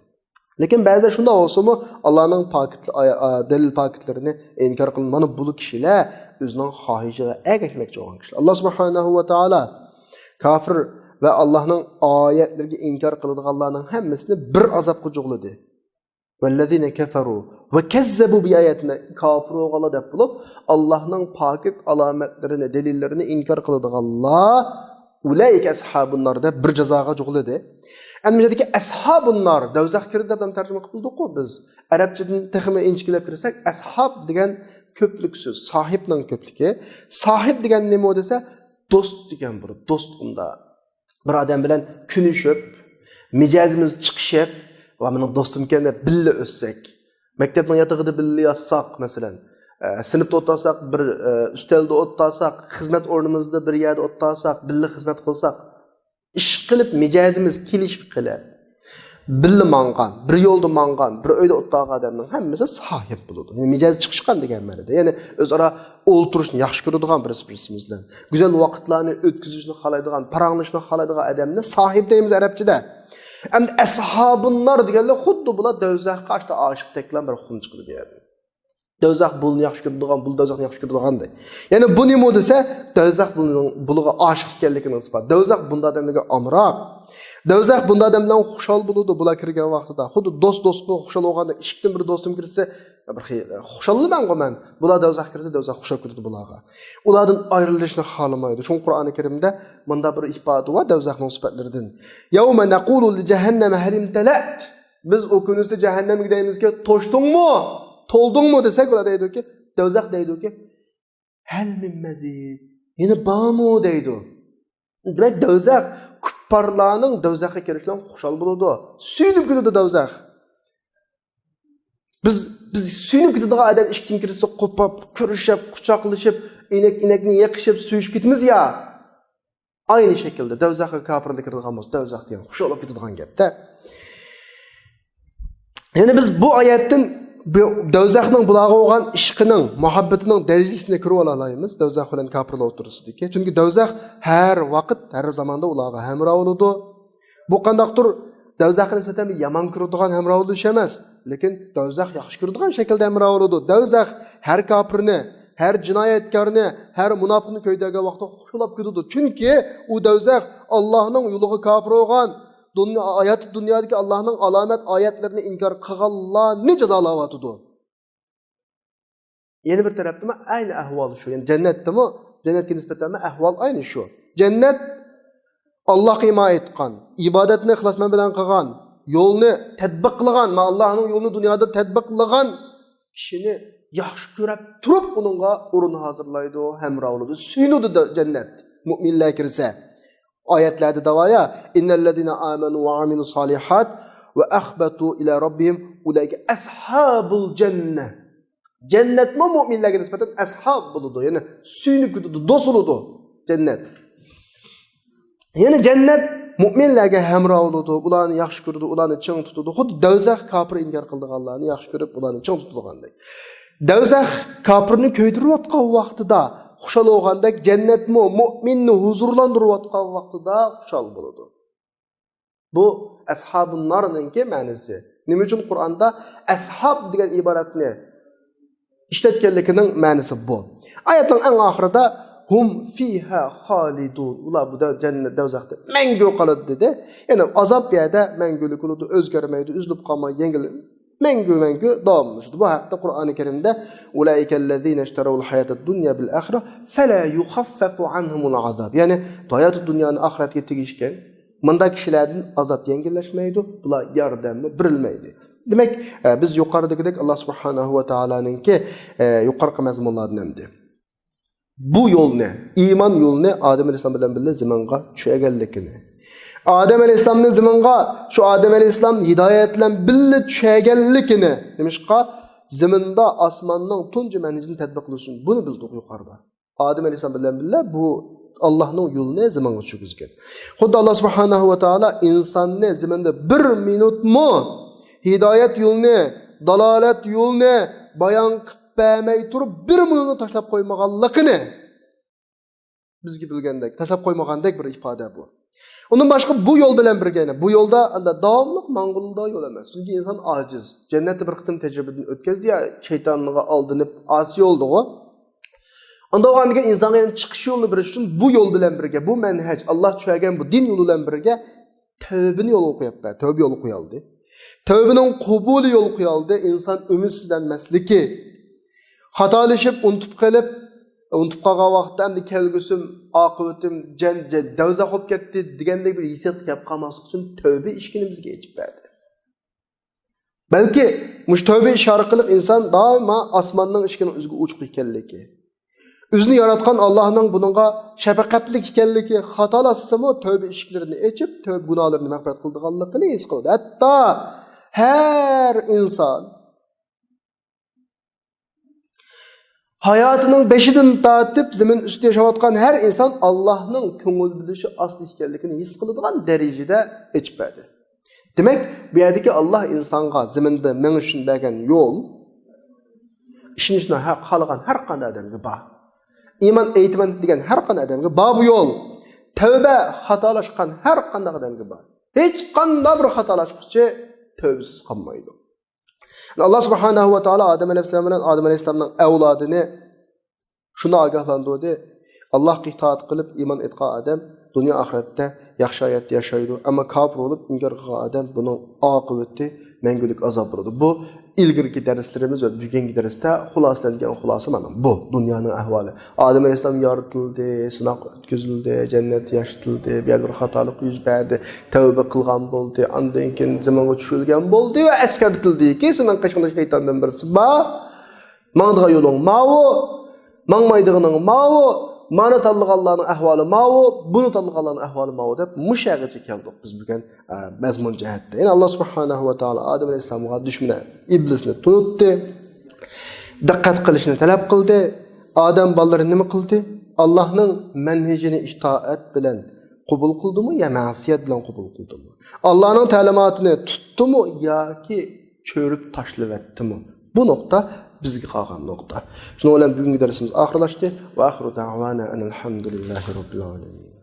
لېكىن بەزىدە شۇنداق بولسىمۇ، ئاللانىڭ پاكىت-، ئايا-، ئا-، دەلىل پاكىتلىرىنى ئىنكار قىلىپ، مانا بۇ كىشىلەر ئۆزىنىڭ خاھىشىغا ئەگەشمەكچى بولغان كىشىلەر. ئاللا سۇبھانەھۇ ۋە تائالا كافىر ۋە ئاللانىڭ ئايەتلىرىگە ئىنكار قىلىدىغانلارنىڭ ھەممىسىنى بىر ئازابقا جۇغلىدى. «ۋەللەزىنە كەفەرۇ ۋە كەززەبۇ بىئاياتىنا»، كاپىر بولغانلار دەپ بولۇپ، ئاللاھنىڭ پاكىت ئالامەتلىرىنى، دەلىللىرىنى ئىنكار قىلىدىغانلار، «ئۇلەئىكە ئەسھابۇن نار» دەپ بىر جازاغا جۇغلىدى. ئەمدى بۇ يەردىكى «ئەسھابۇن نار»، دوزاخ كىردى دەپ تەرجىمە قىلىپ بولدۇققۇ بىز. ئەرەبچىدىن تېخىمۇ ئىنچىكىلەپ كىرسەك، ئەسھاب دېگەن كۆپلۈك سۆز، ساھىبنىڭ كۆپلۈكى. ساھىب دېگەن نېمە دېسە، دوست دېگەن بىر دوست ئۇندا. بىر ئادەم بىلەن كۈنۈشۈپ، مىجەزىمىز چىقىشىپ، ۋە مېنىڭ دوستۇمكەن دەپ بىللە ئۆتسەك، مەكتەپنىڭ ياتىقىدا بىللە ياتساق، مەسىلەن، ئە، سىنىپتا ئولتۇرساق، بىر، ئە، ئۈستەلدە ئولتۇرساق، خىزمەت ئورنىمىزدا بىر يەردە ئولتۇرساق، بىللە خىزمەت قىلساق، ئىش قىلىپ مىجەزىمىز كېلىشىپ قېلىپ، بىللە ماڭغان، بىر يولدا ماڭغان، بىر ئۆيدە ئولتۇرغان ئادەمنىڭ ھەممىسى ساھىب بولىدۇ. يەنى مىجەزى چىقىشقان دېگەن مەنىدە. يەنى ئۆزئارا ئولتۇرۇشنى ياخشى كۆرىدىغان، بىرسى بىرسىمىز بىلەن گۈزەل ۋاقىتلارنى ئۆتكۈزۈشنى خالايدىغان، پاراڭلىشىشنى خالايدىغان ئادەمنى ساھىب دەيمىز ئەرەبچىدە. ئەمدى ئەسھابۇننار دېگەنلەر خۇددى بۇلار دوزاخقا ئاشتا ئاشىقتەكلا بىر ئۇقۇم چىقىدۇ بۇ يەردىن. دوزاخ بۇلنى ياخشى كۆرىدىغان، بۇ دوزاخنى ياخشى كۆرىدىغان دەيدۇ. يەنى بۇ نېمە دېسە، دوزاخ بۇنىڭ، بۇلىغا ئاشىق ئىكەنلىكىنىڭ ئىسپاتى. دوزاخ بۇنداق ئادەملەرگە ئامراق. دوزاخ بۇنداق ئادەم بىلەن خۇشال بولىدۇ، بۇلار كىرگەن ۋاقتىدا. خۇددى دوست دوستقا خۇشال بولغاندەك، ئىشىكتىن بىر دوستۇم كىرسە، بىر خىل خۇشاللىنىمەنغۇ مەن. بۇلار دوزاخ كىرسە، دوزاخ خۇشال كۆرىدۇ بۇلارغا. ئۇلاردىن ئايرىلىشنى خالىمايدۇ. شۇڭا قۇرئانى كەرىمدە مۇنداق بىر ئىپادە بار دوزاخنىڭ سۈپەتلىرىدىن. يَوْمَ نَقُولُ لِجَهَنَّمَ هَلِ امْتَلَأْتِ. بىز ئۇ كۈنىسى جەھەننەمگە دەيمىزكى، توشتۇڭمۇ؟ تولدۇڭمۇ دېسەك، ئۇلار دەيدۇكى، دوزاخ دەيدۇكى، ھەل مىن مەزىد؟ يەنە بارمۇ دەيدۇ. دېمەك، دوزاخ كۇپپارلارنىڭ دوزاخقا كىرىشىدىن خۇشال بولىدۇ. سۆيۈنۈپ كۈلىدۇ دوزاخ. بىز بىز سۆيۈنۈپ كېتىدىغان ئادەم ئىككىنچى كىرسە قوپاپ، كۆرۈشۈپ، قۇچاقلىشىپ، ئىنەك، ئىنەكنى يېقىشىپ، سۆيۈشۈپ كېتىمىز يا. ئاينى شەكىلدە دەۋزەخكە كاپىرلار كىرىدىغان بولسا، دەۋزەخ دېگەن خۇشال بولۇپ كېتىدىغان گەپتە. يەنى بىز بۇ ئايەتتىن بۇ دەۋزەخنىڭ بۇلارغا بولغان ئىشقىنىڭ، مۇھەببىتىنىڭ دەرىجىسىنى كۆرۈۋالالايمىز. دەۋزەخ بىلەن كاپىرلار ئوتتۇرىسىدىكى. چۈنكى دەۋزەخ ھەر ۋاقىت، ھەر زاماندا ئۇلارغا ھەمراھ بولىدۇ. بۇ قانداقتۇر دەۋزەخنى نىسبەتەن يامان كۆرىدىغان ھەمراھ بولۇش ئەمەس، لېكىن دەۋزەخ ياخشى كۆرىدىغان شەكىلدە ھەمراھ بولىدۇ. دەۋزەخ ھەر كاپىرنى، ھەر جىنايەتكارنى، ھەر مۇناپىقنى كۆيدۈرگەن ۋاقىتتا خۇشلاپ كېتىدۇ. چۈنكى ئۇ دەۋزەخ ئاللاھنىڭ يولىغا كاپىر بولغان، دۇنيا، ھاياتىي دۇنيادىكى ئاللاھنىڭ ئالامەت ئايەتلىرىنى ئىنكار قىلغانلارنى جازالاۋاتىدۇ. يەنە بىر تەرەپتىمۇ ئەينى ئەھۋال شۇ. يەنى جەننەتتىمۇ، جەننەتكە نىسبەتەنمۇ ئەھۋال ئەينى شۇ. جەننەت ئاللاھقا ئىمان ئېيتقان، ئىبادەتنى ئىخلاسمەن بىلەن قىلغان، يولنى تەتبىق قىلغان، مانا ئاللاھنىڭ يولىنى دۇنيادا تەتبىق قىلغان كىشىنى ياخشى كۆرۈپ تۇرۇپ ئۇنىڭغا ئورۇن ھازىرلايدۇ، ھەمراھ بولىدۇ، سۆيۈنىدۇ دە-، جەننەت. مۆمىنلەر كىرسە. ئايەتلەردە داۋايا، ئىننەللەزىنە ئامەنۇ ۋە ئامىلۇس سالىھات ۋە ئەخبەتۇ ئىلە رەببىھىم ئۇلەئىكە ئەسھابۇل جەننە. جەننەتمۇ مۆمىنلەرگە نىسبەتەن ئەسھاب بولىدۇ، يەنى سۆيۈنۈپ كېتىدۇ، دوست بولىدۇ جەننەت. يەنى جەننەت مۆمىنلەرگە ھەمراھ بولىدۇ، ئۇلارنى ياخشى كۆرىدۇ، ئۇلارنى چىڭ تۇتىدۇ. خۇددى دەۋزەخ كاپىر ئىنكار قىلىدىغانلارنى ياخشى كۆرۈپ، ئۇلارنى چىڭ تۇتىدىغاندەك. دەۋزەخ كاپىرنى كۆيدۈرۈۋاتقان ۋاقتىدا خۇشال بولغاندەك، جەننەتمۇ مۆمىننى ھۇزۇرلاندۇرۇۋاتقان ۋاقتىدا خۇشال بولىدۇ. بۇ ئەسھابۇن نارنىڭكى مەنىسى. نېمە ئۈچۈن قۇرئاندا ئەسھاب دېگەن ئىبارەتنى ئىشلەتكەنلىكىنىڭ مەنىسى بۇ. ئايەتنىڭ ئەڭ ئاخىرىدا ھۇم فىھا خالىدۇن. ئۇلار بۇ دە-، جەننەت، دەۋزەختە مەڭگۈ قالىدۇ دېدى. يەنى ئازاب يەردە مەڭگۈلۈك بولىدۇ، ئۆزگەرمەيدۇ، ئۈزۈلۈپ قالماي، يېڭىل-، مەڭگۈ، مەڭگۈ داۋاملىشىدۇ. بۇ ھەقتە قۇرئانى كەرىمدە ئۇلائىكەللەزىنە ئىشتەرەۋۇل ھاياتەد دۇنيا بىل ئاخىرە فەلا يۇخەففەفۇ ئانھۇمۇل ئازاب. يەنى ھاياتى دۇنيانى ئاخىرەتكە تېگىشكەن مۇنداق كىشىلەردىن ئازاب يەڭگىللەشمەيدۇ، بۇلار ياردەممۇ بېرىلمەيدۇ. دېمەك، ئە، بىز يۇقىرىدىكىدەك ئاللا سۇبھانەھۇ ۋە تائالانىڭكى، ئە، يۇقىرىقى مەزمۇنلاردىن ئەمدى. بۇ يولنى، ئىمان يولىنى ئادەم ئەلەيھىسسالام بىلەن بىللە زېمىنغا چۈشەرگەنلىكىنى. ئادەم ئەلەيھىسسالامنى زېمىنغا، شۇ ئادەم ئەلەيھىسسالام ھىدايەت بىلەن بىللە چۈشەرگەنلىكىنى. نېمىشقا؟ زېمىندا ئاسماننىڭ تۇنجى مەنھەجىنى تەتبىق قىلىش ئۈچۈن بۇنى بىلدۇق يۇقىرىدا. ئادەم ئەلەيھىسسالام بىلەن بىللە بۇ ئاللاھنىڭ يولىنى زېمىنغا چۈشۈرگۈزگەن. خۇددى ئاللا سۇبھانەھۇ ۋە تائالا ئىنساننى زېمىندا بىر مىنۇتمۇ ھىدايەت يولىنى، دالالەت يولىنى بايان قىلىپ بەرمەي تۇرۇپ، بىر مىنۇتنى تاشلاپ قويمىغانلىقىنى بىزگە بىلگەندەك، تاشلاپ قويمىغاندەك بىر ئىپادە بۇ. ئۇندىن باشقا بۇ يول بىلەن بىرگە يەنە، بۇ يولدا ئەندى داۋاملىق ماڭغىلىدا يول ئەمەس. چۈنكى ئىنسان ئاجىز. جەننەتتە بىر قېتىم تەجرىبىدىن ئۆتكەزدى يا، شەيتانغا ئالدىنىپ ئاسىي بولدىغۇ. ئاندا بولغاندىكىن ئىنسانغا يەنە چىقىش يولىنى بېرىش ئۈچۈن بۇ يول بىلەن بىرگە، بۇ مەنھەج، ئاللا چۈشەرگەن بۇ دىن يولى بىلەن بىرگە تەۋبىنى يولغا قويۇپ بەردى. تەۋبە يولغا قويالدى. تەۋبىنىڭ قوبۇلى يولغا قويالدى. ئىنسان ئۈمىدسىزلەنمەسلىكى، خاتالىشىپ، ئۇنتۇپ قېلىپ، ئۇنتۇپ قالغان ۋاقىتتا ئەمدى كەلگۈسۈم، ئاقىۋىتىم جەن-، جەن-، دەۋزەخ بولۇپ كەتتى دېگەندەك بىر ھېسسىياتقا كەپ قالماسلىق ئۈچۈن تەۋبە ئىشىكىنى بىزگە ئېچىپ بەردى. بەلكى مۇشۇ تەۋبە ئىشى ئارقىلىق ئىنسان دائىما ئاسماننىڭ ئىشىكىنىڭ ئۆزىگە ئوچۇق ئىكەنلىكى، ئۆزىنى ياراتقان ئاللاھنىڭ بۇنىڭغا شەپقەتلىك ئىكەنلىكى، خاتالاشسىمۇ تەۋبە ئىشىكلىرىنى ئېچىپ، تەۋبە گۇناھلىرىنى مەغپىرەت قىلىدىغانلىقىنى ھېس قىلىدۇ. ھەتتا ھەر ئىنسان ھاياتىنىڭ بېشىدىن تارتىپ زېمىن ئۈستىدە ياشاۋاتقان ھەر ئىنسان ئاللاھنىڭ كۆڭۈل بۆلۈشى ئاستىدا ئىكەنلىكىنى ھېس قىلىدىغان دەرىجىدە ئېچىپ بەردى. دېمەك، بۇ يەردىكى ئاللاھ ئىنسانغا زېمىندا مېڭىش ئۈچۈن بەرگەن يول، ئىشىنىشنى ھەق خالىغان ھەر قانداق ئادەمگە بار. ئىمان ئېيتىمەن دېگەن ھەر قانداق ئادەمگە بار بۇ يول. تەۋبە، خاتالاشقان ھەر قانداق ئادەمگە بار. ھېچقانداق بىر خاتالاشقۇچى تەۋبىسىز قالمايدۇ. ئاللا سۇبھانەھۇ ۋە تائالا ئادەم ئەلەيھىسسالام بىلەن ئادەم ئەلەيھىسسالامنىڭ ئەۋلادىنى شۇنداق ئاگاھلاندۇردى، ئاللاھقا ئىتائەت قىلىپ ئىمان ئېيتقان ئادەم دۇنيا ئاخىرەتتە ياخشى ھاياتتا ياشايدۇ، ئەمما كاپىر بولۇپ ئىنكار قىلغان ئادەم بۇنىڭ ئاقىۋىتى مەڭگۈلۈك ئازاب بولىدۇ. بۇ ئىلگىرىكى دەرسلىرىمىز ۋە بۈگۈنكى دەرستە خۇلاسىلەنگەن خۇلاسە مانا بۇ دۇنيانىڭ ئەھۋالى. ئادەم ئەلەيھىسسالام يارىتىلدى، سىناق ئۆتكۈزۈلدى، جەننەتتە ياشىتىلدى، بۇ يەردە بىر خاتالىق يۈز بەردى، تەۋبە قىلغان بولدى، ئاندىن كېيىن زېمىنغا چۈشۈرۈلگەن بولدى ۋە ئەسكەرتىلدىكى، سېنىڭ قېشىڭدا شەيتاندىن بىرسى بار، ماڭىدىغان يولۇڭ ماۋۇ، ماڭمايدىغىنىڭ ماۋۇ، مانا تاللىغانلارنىڭ ئەھۋالى ماۋۇ، بۇنى تاللىغانلارنىڭ ئەھۋالى ماۋۇ دەپ مۇشۇ يەرگىچە كەلدۇق بىز بۈگۈن، ئە، مەزمۇن جەھەتتە. يەنى ئاللا سۇبھانەھۇ ۋە تائالا ئادەم ئەلەيھىسسالامغا دۈشمىنى ئىبلىسنى تونۇتتى. دىققەت قىلىشنى تەلەپ قىلدى. ئادەم بالىلىرى نېمە قىلدى؟ ئاللاھنىڭ مەنھىجىنى ئىتائەت بىلەن قوبۇل قىلدىمۇ يا مەسىيەت بىلەن قوبۇل قىلدىمۇ؟ ئاللاھنىڭ تەلىماتىنى تۇتتىمۇ ياكى چۆرۈپ تاشلىۋەتتىمۇ؟ بۇ نۇقتا بىزگە قالغان نۇقتا. شۇنىڭ بىلەن بۈگۈنكى دەرسىمىز ئاخىرلاشتى. ۋە ئاخىرۇ دەۋانا ئەنىل ھەمدۇلىللاھى رەببىل ئالەمىن.